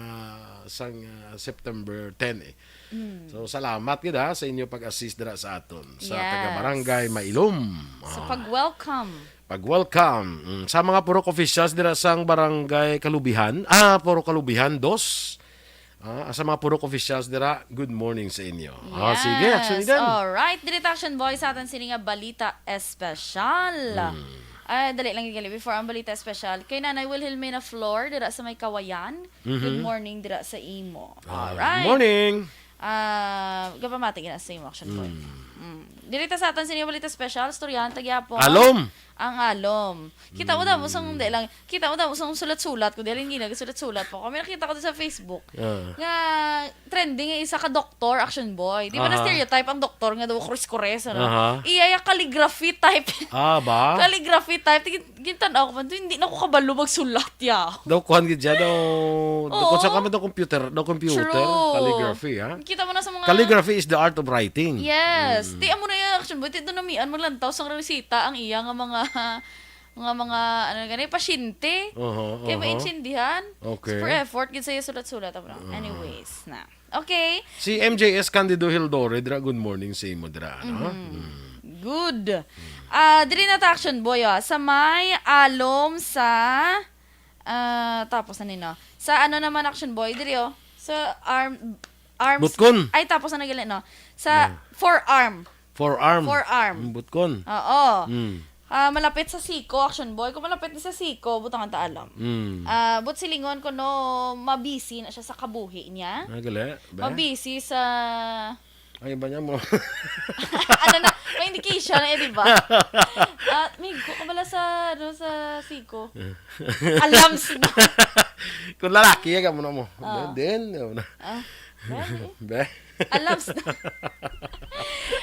sang, ah, September ten eh. Mm. So, salamat gid, ha, sa inyo pag-assist dira sa aton sa Yes. taga Barangay Mailom. So, Ah, pag-welcome. pag-welcome. Mm, sa mga Purok officials dira sang Barangay Kalubihan, ah, Purok Kalubihan, dos. Ah, sa mga Purok officials dira, good morning sa inyo. Ah, sige, Action Yes. Eden. Alright, diri ta, Action Boy, sa aton sini nga balita espesyal. Hmm. Ay, dali lang gali. Before ang balita espesyal, kay Nanay Wilhelmina Flor dira sa may Kawayan. Mhm. Good morning dira sa imo. Ah, Alright. morning. Ah, gapamati gina sa imo, Action Boy. Hmm. Mm. Diri ta sa aton sini nga balita espesyal, istoryahan ta gyapon. Alom. Ang alom. Kita mo daw, sang, di lang, kita mo daw, sang sulat-sulat ko, dahil hindi nagsulat-sulat pa. Kami nakita ko sa Facebook. Ah. Nga, trending nga isa ka doktor, Action Boy. Di ba Aha. na-stereotype ang doktor nga daw kores-kores, ano? Aha. Iya, iya, calligraphy type. Ah, ba? Calligraphy type. Tingin, gintan-aw ko man, hindi na ko kabalo magsulat, ya. Daw kuhan gid siya, daw, daw Oo. kung sa kami daw computer, daw computer, True. calligraphy, ha? Kita mo na sa mga Calligraphy is the art of writing. Yes. Mm. Di, amo na yung Action Boy. Di, doon namian, maglantaw sa resita ang iya nga mga nga mga, ano gani, pasyente. Oho, Kaya oho. maintindihan. Okay. Super effort gid sa iya sulat-sulat. Amo na. Ah. Anyways, na. Okay. Si M J S Candido Hildore, dira, good morning sa imo, dira, ano? Mhm. Mm. Good. Ah, diri na ta, Action Boy, ah. Sa may alom sa, ah, tapos na nino. Sa ano naman, Action Boy? Diri, oh. Sa arm, arms. Butkon. Ay, tapos na gali, no? Sa Yeah. forearm. Forearm. Forearm. Mm, butkon. Oo. Mm. Ah, malapit sa siko, Action Boy. Kung malapit na sa siko, butangan ta alam. Mm. Ah, but silingon ko, no, mabisi na siya sa kabuhi niya. Ah, gali, be? Mabisi sa Ay, iba niya mo. Ano na, may indication na, eh, di ba? Ah, may go ka pala sa, ano, sa siko. Alams na. Kung lalaki, ya, mo na mo. Ah. Then, then, ano na. Ah, grabe. Be? Alams na.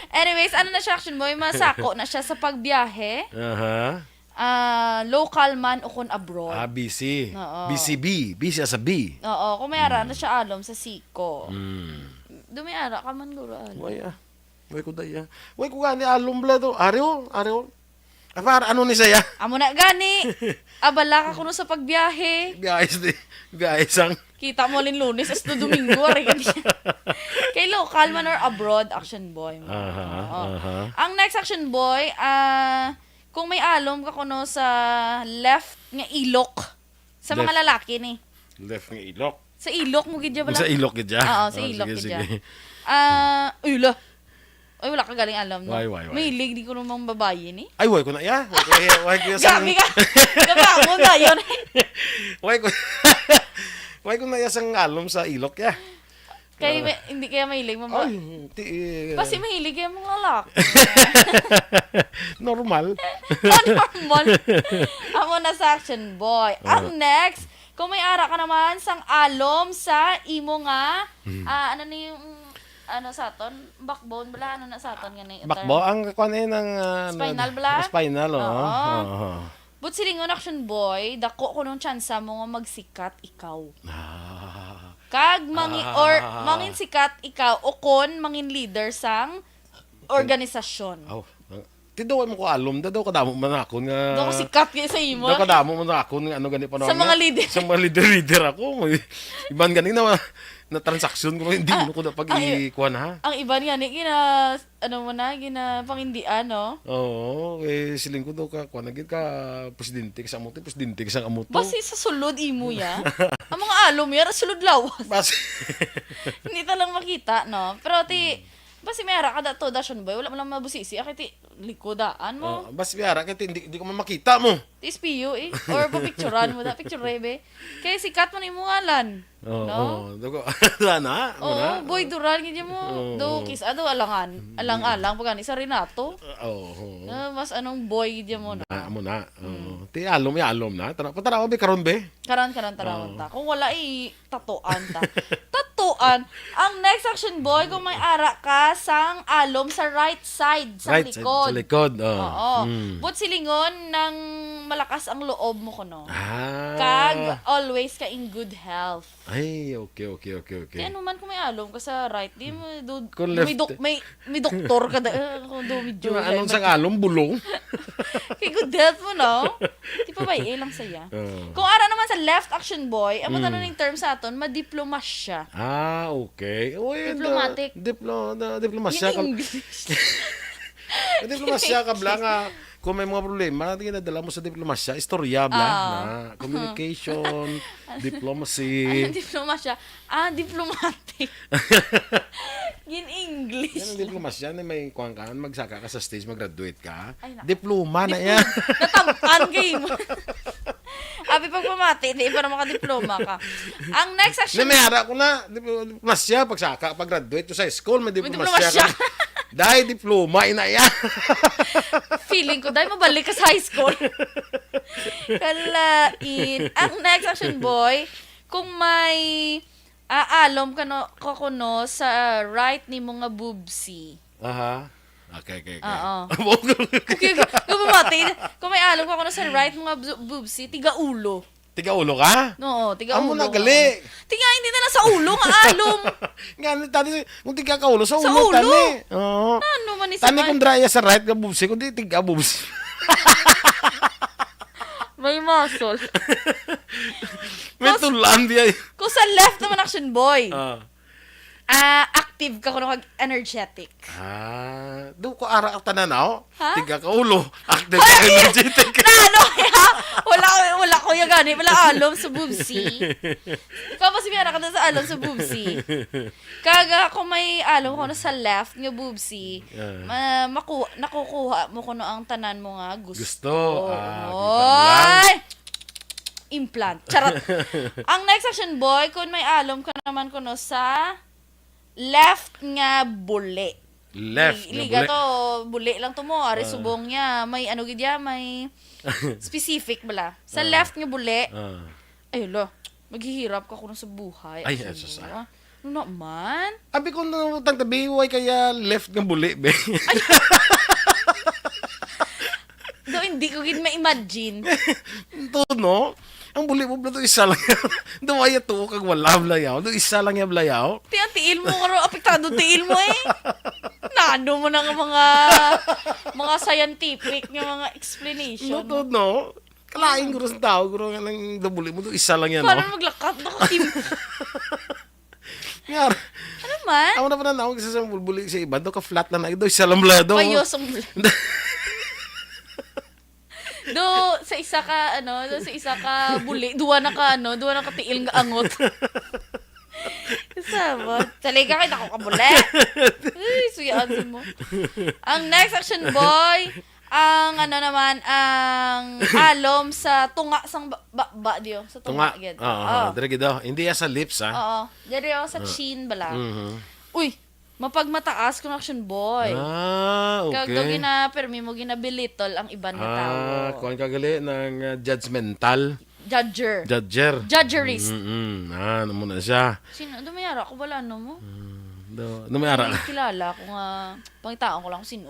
Anyways, ano na siya, Action Boy? Masako na siya sa pagbiyahe. Aha. Ah, local man o kung abroad. Ah, busy. Oo. B C B. Busy as a bee. Oo, kung may ara na Mm. siya alom sa siko. Mm. Do may ara ka man, guro, alom. Way, ah. Way ko daya. Way ko gani alom bala to. Ariol, ariol. Apa, ano ni saya? Amo na gani. Abala ka kuno sa pagbiyahe. Biyahe sa, biyahe sang. Kita mo lin Lunes hasta Domingo, ari ka diya. Kay local man or abroad, Action Boy mo. Aha, Oo. aha. Ang next, Action Boy, ah, kung may alom ka kuno sa left nga ilok, sa mga Left. lalaki ni. Left nga ilok. Sa ilok mo gid ya bala? Sa ilok gid ya? Oo, sa Ah, ilok sige, gid ya. sige. Ah, uy, la. Ay, wala ka galing alam, no? Why, why, why? Mahilig di ko namang babayi ni. Ay, way ko na ya. Way ko ya, way ko ya sang Grabe ka. Gabangon na yun. Way ko, way ko na ya sang alom sa ilok ya. Kay Ah. may, hindi kaya mahilig mo ba? Ay, ti, eh, Kasi mahilig kaya mong lalaki. Normal. Oh, normal. Amo na sa Action Boy. Ang Ah. next, kung may ara ka naman sang alom sa imo nga, Hmm. ah, ano ni yung, ano sa aton? Backbone bala? Ano na sa aton nga ni? Backbone? Ang kuwan eh, ng, ah, ano, Spinal bala? spinal, oo. Oo. Oo. But silingon, Action Boy, dako kunong tsansa mo nga magsikat ikaw. Ah. Kag mangi-, Ah. or mangin sikat ikaw o kon mangin leader sang organisasyon. Aw, ah, ti daw mo ko alom, da daw kadamo man akon nga Daw sikat kay sa imo. Daw kadamo man akon nga ano gani pa Sa mga leader. Sa mga leader-leader ako. Iban gani na, na transaksyon ko, hindi Ah, mo ko dapat ang i- ikuha na, ha? Ang iban gani, gina-, ano mo na, ginapangindian, no? Oo, eh, siling ko daw ka, kuha na gid ka, presidente ka sa amo to, presidente ka sa amo to. Basi sa sulod imo ya. Ang mga alom ya, sulod lawas. Basi. Hindi ta lang makita, no? Pero ti, Hmm. basi may ara ka da to, Dasyon Boy, wala mo lang mabusisi. Akay ti, likudaan mo. Oh, basi may ara ka ti, hindi, hindi ko man makita mo. Ti S P U eh. Or papicturan mo da, picture, be. Kaya sikat mo na yung ngalan. Oo, No? oo. Dugo, sana, Oo, muna. Boy Duran, gid mo. Oo. Do, kis-, ah, do, alangan. Mm. Alang-alang, pag ani sa Renato. Oo, oo. Ah, mas anong boy, gid mo na. Na, amo na. Oo. Mm. Ti alom, ya alom na. Tara, patara, be, karon, be. Karan, karan, tara, Oo. ta. Kung wala, i-tatoan ta. Tato! Kuan, ang next action, boy, kung may ara ka sang alom sa right side, sa Right side, likod. sa likod, oh. Oo. Mm. But silingon nang malakas ang loob mo kuno. Ah. Kag always ka in good health. Ay, okay, okay, okay, okay. Kaya naman kung may alom ka sa right, di mo, do, Kung may, left. dok-, may, may doktor ka da, eh, kung do, medyo Yung anong may sang alom, bulong? Kay good health mo, no? Di pa ba, eh, lang saya. Oo. Kung ara naman sa left, action boy, ang Mm. matanong ning term sa aton, madiplomasya. Ah, okay. Uy, Diplomatic. the diplo-, the diplomasya Yun ka, English. the diplomasya ka, bla, nga, kung may mga problema, ginadala mo sa diplomasya, istorya, bla, Ah. na, communication, diplomacy. Ano, diplomasya? Ah, diplomatic. Gin English. Yan ang diplomasya, na may kuwan ka, magsaka ka sa stage, mag-graduate ka. Ay, nako. Diploma na Diploma. yan. Natampan kay mo. Abi pagpamati, di para makadiploma ka. Ang next Na action may ara ko na, diplomasya, pagsaka, pag-graduate ko sa high school, may May diplomasya diplomasya. ka. Dahil diploma, ina yan. Feeling ko, dahil mabalik ka sa high school. Kalain. Ang next action, boy, kung may, ah, alom ka, no, ka kuno sa right nimo nga boobsy. Aha. Okay, okay, okay. Oo. Okay, okay. Kung mamati, kung may alom ka kuno sa right mo nga bu-, boobsy, tiga ulo. Tiga ulo ka? Oo, tiga Amo ulo na ka gali. kuno. Tiga, hindi na lang sa ulo nga alom. Nga, ni tani, kung tiga ka ulo, sa Sa ulo, ulo? tani. Oo. Ano man ni Tani sa kung dry sa right nga boobsy, kung di tiga boobsy. May muscle. May Tapos, tulan di ay. Kung sa left naman, action boy. Ah. Ah, active ka kuno kag energetic. Ah, do ko ara ang tanan, oh. Ha? Tiga ka ulo, active Hoy, ka energetic. Na ano kaya? Wala, wala ko yung gani, wala alom sa boobsy. Ikaw pa si Miara ka sa alom sa boobsy. Kaga kung may alom ko na sa left nga boobsy, Ah. ma-, maku-, nakukuha mo kuno ang tanan mo nga gusto. Gusto. Ah, kita mo lang. Oy! Implant. Charot. Ang next action, boy, kung may alom ka naman kuno sa left nga buli. Left Li-, nga liga buli. to, buli lang to mo. Ari Ah. subong niya. May ano gid ya, may specific bala. Sa Ah. left nga buli, Ah. ay, lo, maghihirap ka kuno sa buhay. Ay, Action Jesus, mo. ah. Ano naman? Abi ko na tang tabi, way kaya left nga buli, be. Ay. Do, hindi ko gid ma-imagine. Ito, no? Ang buli mo, bla, do isa lang yan. Do, ay, tuo kag wala, blayaw. Do, isa lang yan, blayaw. Ti, ang tiil mo, karo, apektado tiil mo, eh. Nano mo na nga mga, mga scientific nga mga explanation No, to, mo. no? Kalain, guro, sa tao, guro, nga nang do buli mo, do, isa lang yan, Paano no? maglakat? Nakatim- Nga, Ano man? Ako na pa na, ako isa sa bulbuli sa iba, do, ka-flat lang na, do, isa lang, bla, do. Payo sa mula. Do, sa isa ka, ano, do, sa isa ka buli, duwa na ka, ano, duwa na ka tiil nga angot. Sabot. Sa liga kay dako ka buli. Ay, suyaan si mo. Ang next action, boy, ang ano naman, ang alom sa tunga sang ba, ba, ba diyo, sa tunga Tunga. gid. Oo, Oo. Dire gid, oh. Hindi ya sa lips, ah. Oo. Dire ako sa Ah. chin bala. Mhm. Uy, mapagmataas kung action boy. Ah, Kag daw okay. gina-, permi mo, gina-belittle ang iban nga Ah, tawo. kuwan ka gali ng, ah, judgmental. Judger. Judger. Judgerist. Mm-mm. Ah, ano mo na siya? Sino? Dumayara ko, wala, ano mo? Mm, do, ano may ara? Hindi kilala ko nga, pangitaon ko lang kung sino.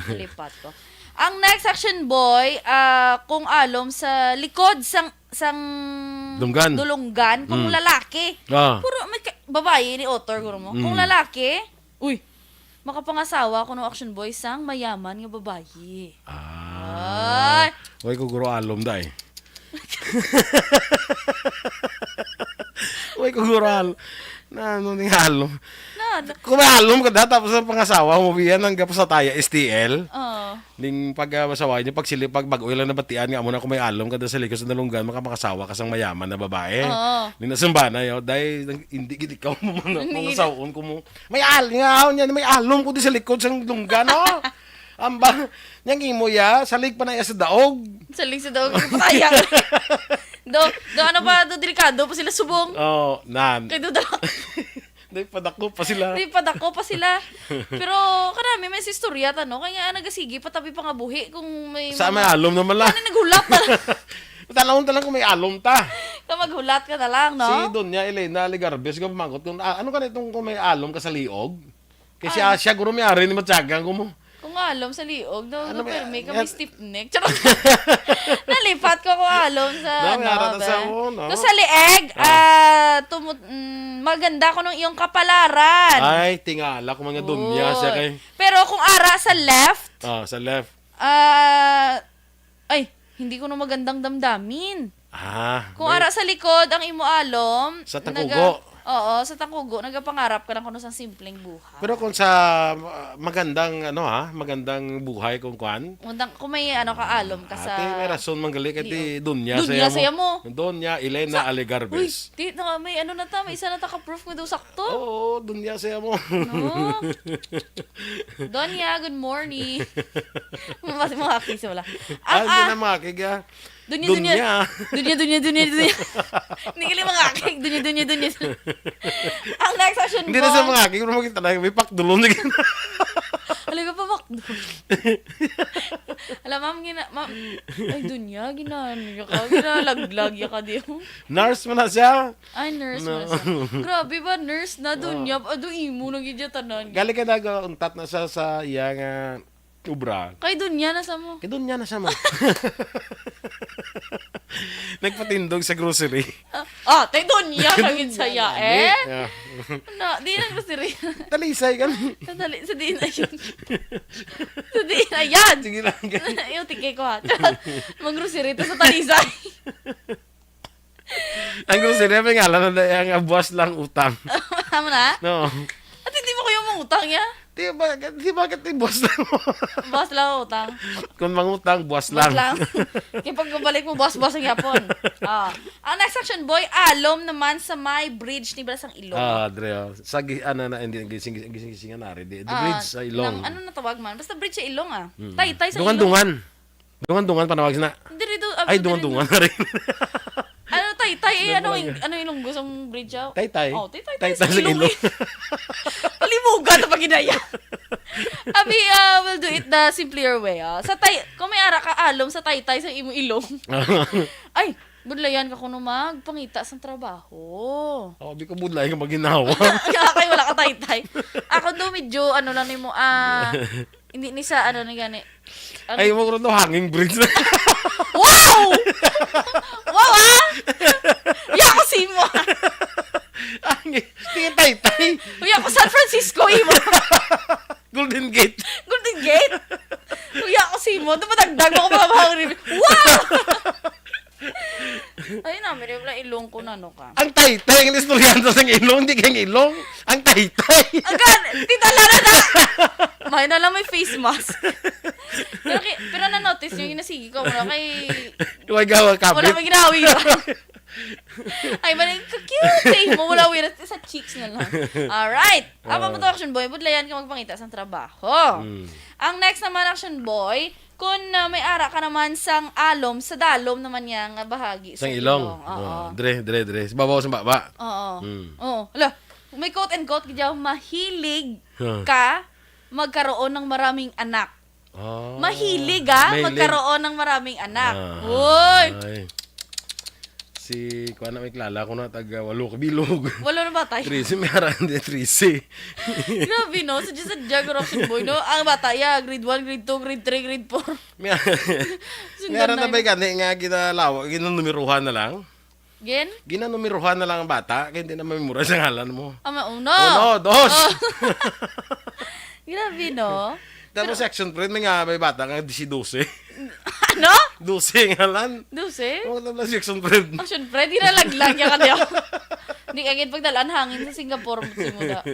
Nalipat ko. Ang next action boy, ah, kung alom sa likod sang, sang Dunggan. dulunggan, kung Mm. lalaki. Ah. Puro may ka-, babae ni author, guro mo. Kung Mm. lalaki, uy, makapangasawa kuno action boy sang mayaman nga babayi. Ah. Ay. Way ko guro alom, day. Way ko guro al-, na ano ning alom? Na, na. Kung may alom ka da, tapos ang pangasawa mo, biyan, ang gapos sa taya, S T L. Oo. Ning pag, ah, asawa niya, pag sila, pag bago lang nabatian nga, amo na kung may alom ka da sa likod sa nalunggan, maka-, makapangasawa ka sang mayaman na babae. Oo. Ning nasumba na, yo, day, nang, hindi gid ikaw mo na, Hindi. kung saon ko mo, May al-, nga, aw niya, may alom ko di sa likod sang lungga, no? Amba, niyang imo ya, salig pa na iya sa daog. Salig sa daog, pataya. Do, do, ano pa, do, delikado pa sila subong. Oh, nan. Kay do, do. Di padako pa sila. Di padako pa sila. Pero, karami, may istorya ta, no? Kaya nga, nagasigi pa, tabi pa nga buhi kung may Sa mga may alom naman lang. Ano, naghulat na. Tanawon ta lang kung may alom ta. Ka maghulat ka na lang, no? Si Doña Elena Alegarbes, nga pamangkot kung, ah, ano ka na itong kung may alom ka sa liog? Kay siya, Ay. siya guro may ari ni Matyagang ko mo. Kung alom sa liog, no, Ano no, may, permi ka, nga may stiff neck. Charot. Nalipat ko kung alom sa, Dami ano, ara ta be. sa mo, no? Kung sa lieg, Ah. ah, tumut-, mm, maganda ko ng iyong kapalaran. Ay, tingala ko mga Doña siya Uy. kay Pero kung ara sa left, Ah, sa left. ah, ay, hindi ko na magandang damdamin. Ah, Kung may ara sa likod ang imo alom, Sa naga-, tangkugo. oo, sa tangkugo, nagapangarap ka lang kuno sa simpleng buhay. Pero kung sa, ah, magandang, ano, ha, magandang buhay kung kwan. Magandang, kung may, ano, ka alom ka sa Ate, may rason man gali kay di liog. Doña Doña saya mo. saya mo. Doña Elena Sa, Alegarbes. uy, di, na, may ano na ta, may isa na ta ka proof nga daw sakto. Oo, Doña saya mo. No? Doña, good morning. Mas mga kis wala. Ah, Ang, hindi ah, na makig, ah. Dunya, dunya. Dunya. Dunya, dunya, dunya, dunya. Hindi ka lang makakig. Dunya, dunya, dunya. Ang next question, Hindi na sa boy. mga kig, pero makita na, may pakdulon na gina. Alam ka pa, makdulon. Alam, ma'am, gina-, ma'am, ay, dunya, ginano ya ka, ginalaglag ya ka, di mo. Nurse mo na siya. Ay, nurse No. mo na siya. Grabe ba, nurse na, Oh. dunya, ado imo, nagidya tanan. Gali ka nag-untat na sa, sa iya nga obra. Kay Dunya na sa mo. Kay Dunya na sa mo. Nagpatindog sa grocery. Ah, ah, tay Dunya ka gid Dunya saya, na, eh? eh. Ah. Na, di na grocery. Talisay kami. Sa tali-, sa di na yun. Sa di na yan. Sige lang, guys. Yung tikay ko, ha. Mang grocery to sa Talisay. Ang grocery, may ngalan na dahil ang buwas lang utang. Tama na? No. At hindi mo kayo mangutang, ya? Di ba, di ba, di buwas lang mo? Buwas lang utang. Kung mangutang, buwas Buwas lang. lang. Kaya pag balik mo, buwas-buwas ang yapon. Ah. Ang next section, boy, alom naman sa may bridge ni Balasang Ilong. Ah, Dre, oh. Sa gi-, ano na, hindi, gising, gising, gising na rin. Di, the Ah, bridge sa Ilong. Nang, ano na tawag man? Basta bridge sa Ilong, ah. Mm. Taytay sa Ilong. Dungan-dungan. Dungan-dungan, panawag sina. Diri do, Ay, abi, diri dungan-dungan do. na rin. Ano, Taytay, eh, ano, Dungan-dungan. ano Ilonggo sa bridge, ah? Taytay. Oh, Taytay, Taytay sa sa Ilong. Ilong. Kalimugan na pag-inaya. Abi, ah, we'll do it the simpler way, ah. Sa tay-, kung may ara ka alom sa Taytay sa imo ilong. Ay, budlayan ka kuno magpangita sang trabaho. Oh, di ko budlay ka maginawa. Kaya kay wala ka Taytay. Ako do medyo, ano lang nimo, ah, hindi ni sa, ano, ni gani. Ano? Ay, mo ko to hanging bridge na. Wow! Wow, ah! Uya ko sa imo, ah! Hanging, tingin Taytay. Uya ko San Francisco, imo. Golden Gate. Golden Gate? Uya ko sa imo. Ito madagdag mo ko mga bahang review. Wow! Ay, na, may wala ilong ko na, no ka. Ang Taytay, ang istorya sa sang ilong, di kang ilong. Ang Taytay. Agad, tita Lana na. May na lang may face mask. Pero, ki-, pero na-notice yung nasigi ko, wala kay Wag ka, wag ka, wala bit. may ginawi. Ay, mali, ka-cute eh. Mo wala wira sa chicks na lang. Alright. Ang Ah. pamatuang action boy, budlayan ka magpangita sa trabaho. Mm. Ang next naman action boy, kung, ah, may ara ka naman sang alom, sa dalom naman niya nga bahagi sa Sang ilong. ilong. Oo. Ah, dre, dre, dre. Sa babaw, sa baba. Oo. Mm. Oo. Hala, may quote and quote, gid, mahilig Huh. ka magkaroon ng maraming anak. Ah, Mahilig, ah, mahilig. magkaroon ng maraming anak. Ah, Uy! ay. Si, kuha na, may kilala ko na, taga Walo Kabilog. Walo na batay? Trisi, may harang din, trisi. Grabe, no? Sa Diyos, sa Diyos, Corruption Boy, no? Ang bata, ya, grade one, grade two, grade three, grade four. May, Sundan may harang na na ba yun. gani nga ginalawa, ginanumeruhan na lang? Gin? Ginanumeruhan na lang ang bata, kaya hindi na ma-memorize ang ngalan mo. Ah, ma-, uno. Uno, dos. Oh. Grabe, no? Tapos Pero section friend, may nga, may bata nga disi dose. Ano? Dose ang ngalan. Dose? Oo, tapos section friend. Action friend, ginalaglag niya ka diyo. Hindi ka gid pagdalaan hangin sa Singapore, si Muda.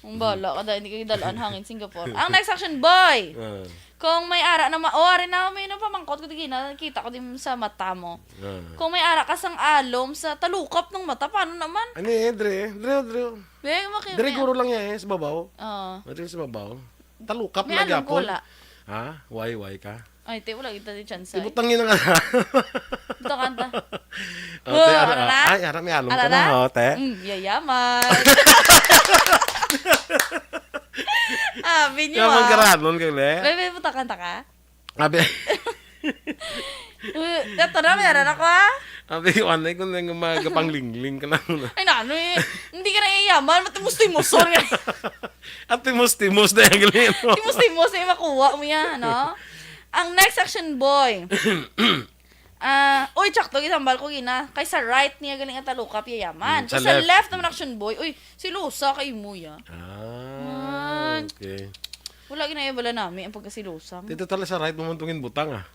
Ang bala ka dahil hindi ka gid dalaan hangin Singapore. Ang next action, boy! Ah. Kung may ara na ma-, oh, ari na, may nung pamangkot ko, di na, kita ko din sa mata mo. Ah. Kung may ara ka sang alom sa talukap ng mata, paano naman? Ano eh, dre, dre, dre. Be, maki-, Dre, may guro lang yan eh, sa babaw. Oo. Dre, sa babaw. Talukap May na alom ko, gyapon. wala. Ha? Why, why ka? Ay, te, wala kita di chance, ay. Ibutang yun ang Ito kanta. Oh, te, Oh, ara, ano na? ay, ara, may alom Ara ka na, na? oh, te. Mm, yayaman. Ah, binyo, Kaya ah. magkaranon ka, le? Bebe, buta kanta ka? Abi. Eh, dato na, meron ako, ha? Abi ko, anay ko na nga magapanglingling ka lang. Ay, na, ano eh? Hindi ka na iyaman, matimos-timoson ka. At timos-timos na yung gali mo. Timos-timos na yung makuha mo yan, no? Ang next action boy. Ah, oy, tsakto, gitambal ko gina. Kay sa right niya galing ang talukap, yayaman. Mm, sa Kung sa left. Left naman action boy, uy, silosa kay mo ya. Ah, Man. Okay. Wala ginaya bala nami ang pagkasilosa mo. Dito tala sa right mo man tungin butang, ah.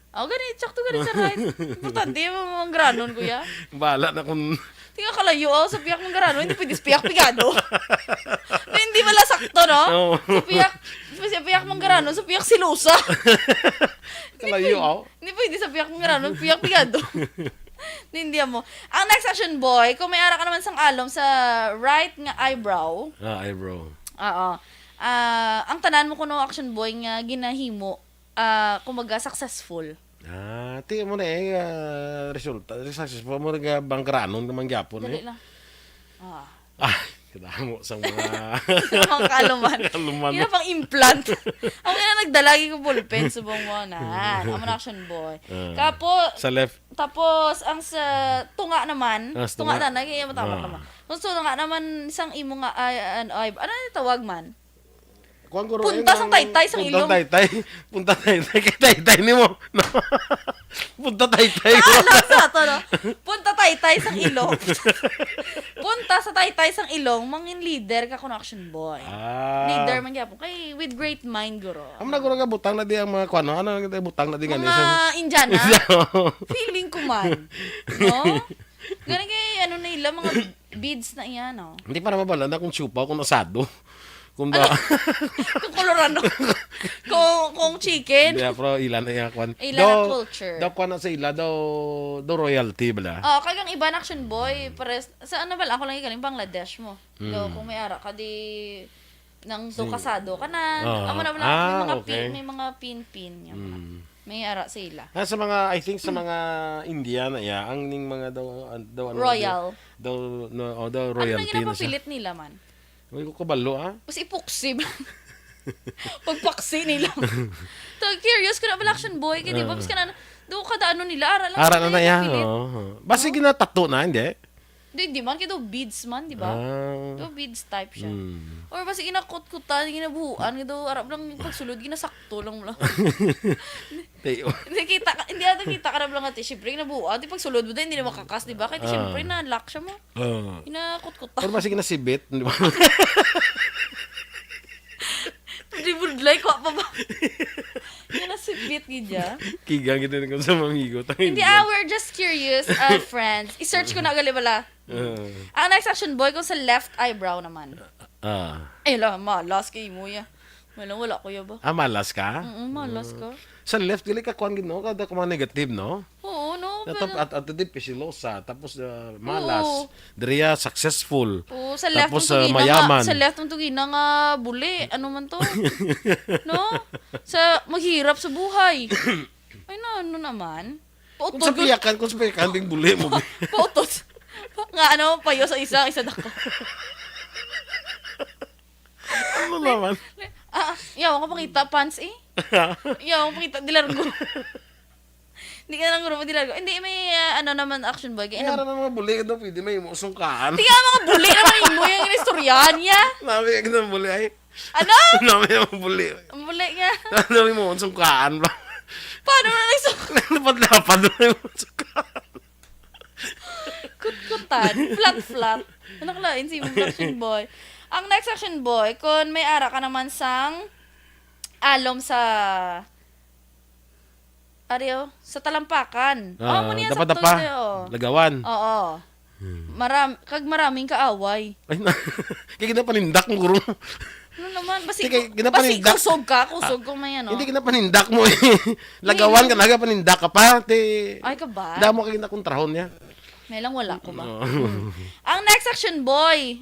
Oh, gani, tsakto gani sa right. Importante yung mga granon, kuya. Bahala na kung Tingnan kalayo, oh, sa piyak mong granon, hindi pwede sa piyak pigado. Na hindi pala sakto, no? Oo. Sa piyak, sa piyak mong granon, sa piyak silosa. Kalayo, oh. Hindi pwede sa piyak mong granon, piyak pigado. Hindi mo. Ang next action boy, kung may ara ka naman sang alom sa right nga eyebrow. Ah, eyebrow. Oo. Ah, ang tanan mo kuno action boy nga ginahimo, ah, kumbaga successful. Ah, ti mo na eh, ah, resulta, successful mo nga bangkranon naman gyapon Dali eh. Lang. Ah. Ah, kadamo sa mga Mga kaluman. Kaluman. Yun na pang implant. Ang ina nagdalagi ko ballpen subong mo na. Amo na action boy. Ah. Kapo, Sa left. Tapos ang sa tunga naman, Ah, sa tunga tunga. Na, naging matama Ah. Naman. Kung sa tunga naman, isang imo nga, ay, ano, ay, ano yung tawag man? Kuwan, guro, Punta eh, sang ang taytay sang punta ilong. Taytay. Punta taytay. Kay taytay ni mo. No. Punta taytay. Ah, alam sa to, no? Punta taytay sang ilong. Punta sa taytay sang ilong, mangin leader ka kuno action boy. Ah. Leader man gyapon. Kay with great mind, guro. Amo na guro nga butang na di ang mga kuwan, no? Ano nga butang na di nga Mga ni? Indiana? Feeling ko man. No? Gani kay ano na ila, mga beads na iya, no? Hindi para mabala na kung siupaw, kung asado. Kung ba Ano? Kung kolorado. Kung, kung chicken. Hindi, pero ila na iya, kwan. Ila na Daw, culture. Daw, kwan na sa ila, daw, daw royalty, bala. Oh, kagang iba na action boy, pares, sa ano bala, ako lang galing Bangladesh mo. Daw, Mm. Kung may ara ka, di, nang do Sige. Kasado ka na. Ah. Amo na bala, may Ah, mga okay. Pin, may mga pin-pin, yan bala. Mm. May ara sa ila. Ah, sa mga, I think sa mga India na iya, ang ning mga daw, an-, daw, ano, Royal. Daw, daw, no, oh, daw Ano na royalty na siya. Ginapapilit nila man? Hindi ko kabalo, ah. Mas ipuksib. Pagpaksi nila. To, curious ko na bala, action boy, kay di ba? Ah. Mas ka na, do kada ano nila, ara lang Ara na sila na iya, ipapilit. Oo. Basi No? Ginatato na, hindi? Di, di man, kay do beads man, di ba? Ah. Do beads type siya. Mm. Or basi ginakutkutan, ginabuhuan, kay do, arap lang pagsulod, ginasakto lang mo lang. Tayo. Hindi, kita ka, hindi ata kita ka na lang ati. Siyempre, nabuo. Ati, pag sulod mo din, hindi na makakas, di ba? Kaya Ah. Siyempre, na-lock siya mo. Ah. Kinakutkutan. Pero masig nasibit, di ba? Di budlay, kwa pa ba? Kinasibit, gidya. Kigang ito na kung sa mamigo. Hindi, ah, we're just curious, uh, friends. I-search ko na gali bala. Ah. Ang next action boy, kung sa left eyebrow naman. Ah. Ay, la, malas kay mo, ya. Wala, wala ko, ya ba? Ah, malas ka? Mm, malas ka. Sa left, gali ka kuwan gid, no? Kada ka mga negative, no? Oo, no? Natap-, Pero at, at, at, silosa, tapos, ah, malas. Oo. Diriya, successful. Oo, sa left Tapos, mo to ah, gina nga, mayaman. Sa left mo to gina nga buli. Ano man to? No? Sa maghirap sa buhay. Ay, na, ano naman? Kung Pautot sa ko piyakan, kung sa piyakan, ding buli mo. Pautot. Nga, ano, payo sa isa, isa dako. Ano naman? Ah, yaw, ako pakita, pants eh. Yaw, ako pakita, dilargo. Hindi ka lang grupo, dilargo. Hindi, may, ah, ano naman, action boy. Kaya Kaya ano, na mga buli, ito pwede may mo sungkaan. Tingnan mga buli naman yung mo yung inistoryahan niya. Sabi ka ng buli, ay. Ano? Nami ang buli. Ang buli nga. Nami mo, ang sungkaan ba? Paano na nagsungkaan? Lapad-lapad na yung sungkaan. Kutkutan. Flat-flat. Anak lain si imong action boy. Ang next action boy, kung may ara ka naman sang alom sa Ari, oh, sa talampakan. Ah, oh, muna yan, dapat sakto na pa. Yun, oh. Lagawan. Oo. Hmm. Maram-, kag maraming kaaway. Ay, na, kaya ginapanindak mo, guro. Ano naman? Basi, Kaya ku-, ginapanindak. Basi kusog ka, kusog Ah, ko may ano. Hindi ginapanindak mo eh. Lagawan ka, Hindi. Nagapanindak ka pa. Te, Ay, ka ba? Damo ka ginakontrahon niya. May lang wala ko ba? Oo. Hmm. Ang next action, boy.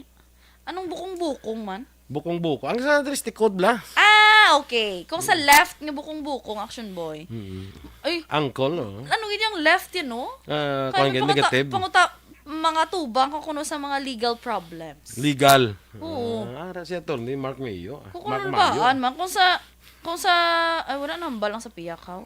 Anong bukong-bukong man? Bukong-bukong. Ang sa diri sa tikod, bla. Ah, okay. Kung sa Mm. left nga bukong-bukong, action boy. Mm. Ay, Ankle, oh. Ano gid yung left yun, no? Ah, Kaya kuwan gid, panguta-, negative. Panguta-, mga tubang ko kuno sa mga legal problems. Legal. Oo. Ah, ara si Attorney Mark Mayo. Ah, Mark Mayo. Kukululbaan man. Kung sa, kung sa, ay, wala nang balang sa piyak, ha?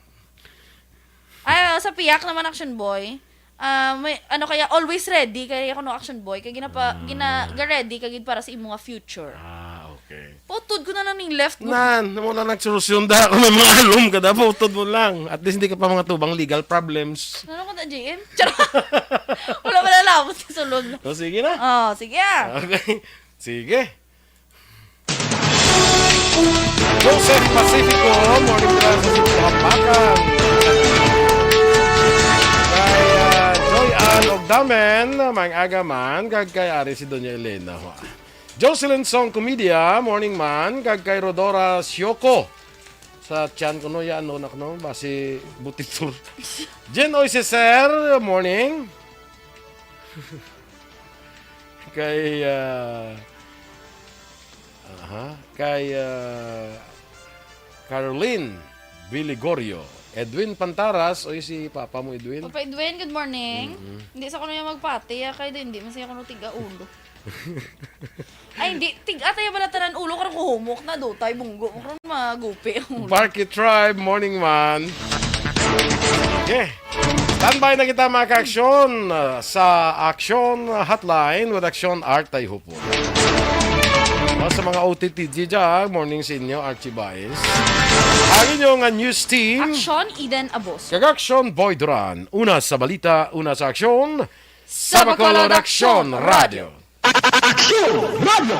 Ay, sa piyak naman, Action Boy. Ah, may, ano kaya, always ready kaya kuno, Action Boy. Kay ginapa, gina, ga-ready ka gid para sa imo nga future. Ah, okay. Pautod ko na lang ning left mo. Nan, wala nagsolusyon da. Kung may mga alum ka da, pautod mo lang. At least hindi ka pa mga tubang legal problems. Ano ko na, J M? Charot. Wala, wala labot sa sulod. O, sige na. Oh, sige ah. Okay. Sige. Joseph Pacifico, morning, dira sa Sitio Hapakan. Kay ah, Joy Ann Ogdamen, maayong aga man, kag kay ari si Doña Elena. Jocelyn Song Comedia, morning man, kag kay Rodora Sioko. Sa tiyan ko no, yan no, nak no, basi butitur. Jen Oy Ceser, morning. Kay, ah, aha, kay ah, Caroline Biligorio, Edwin Pantaras, oy si papa mo, Edwin. Papa Edwin, good morning. Hindi sa kuno yung magpati, ah, kay hindi man siya kuno tiga ulo. Ay, hindi. Tiga tayo pala tanan ulo, karang kuhumok na, dutay, bunggo. Karang magupi ang ulo. Barky Tribe, morning man. Okay. Standby na kita, mga ka-aksyon, uh, sa Action Hotline with Action Art Tayhupon. O, sa mga O T T G dyan, morning sa inyo, Archie Baez. Ang inyo nga news team. Action, Eden Abos. Kag Action, Boy Duran. Una sa balita, una sa aksyon. Sa Bacolod Action Radio. Action Radio.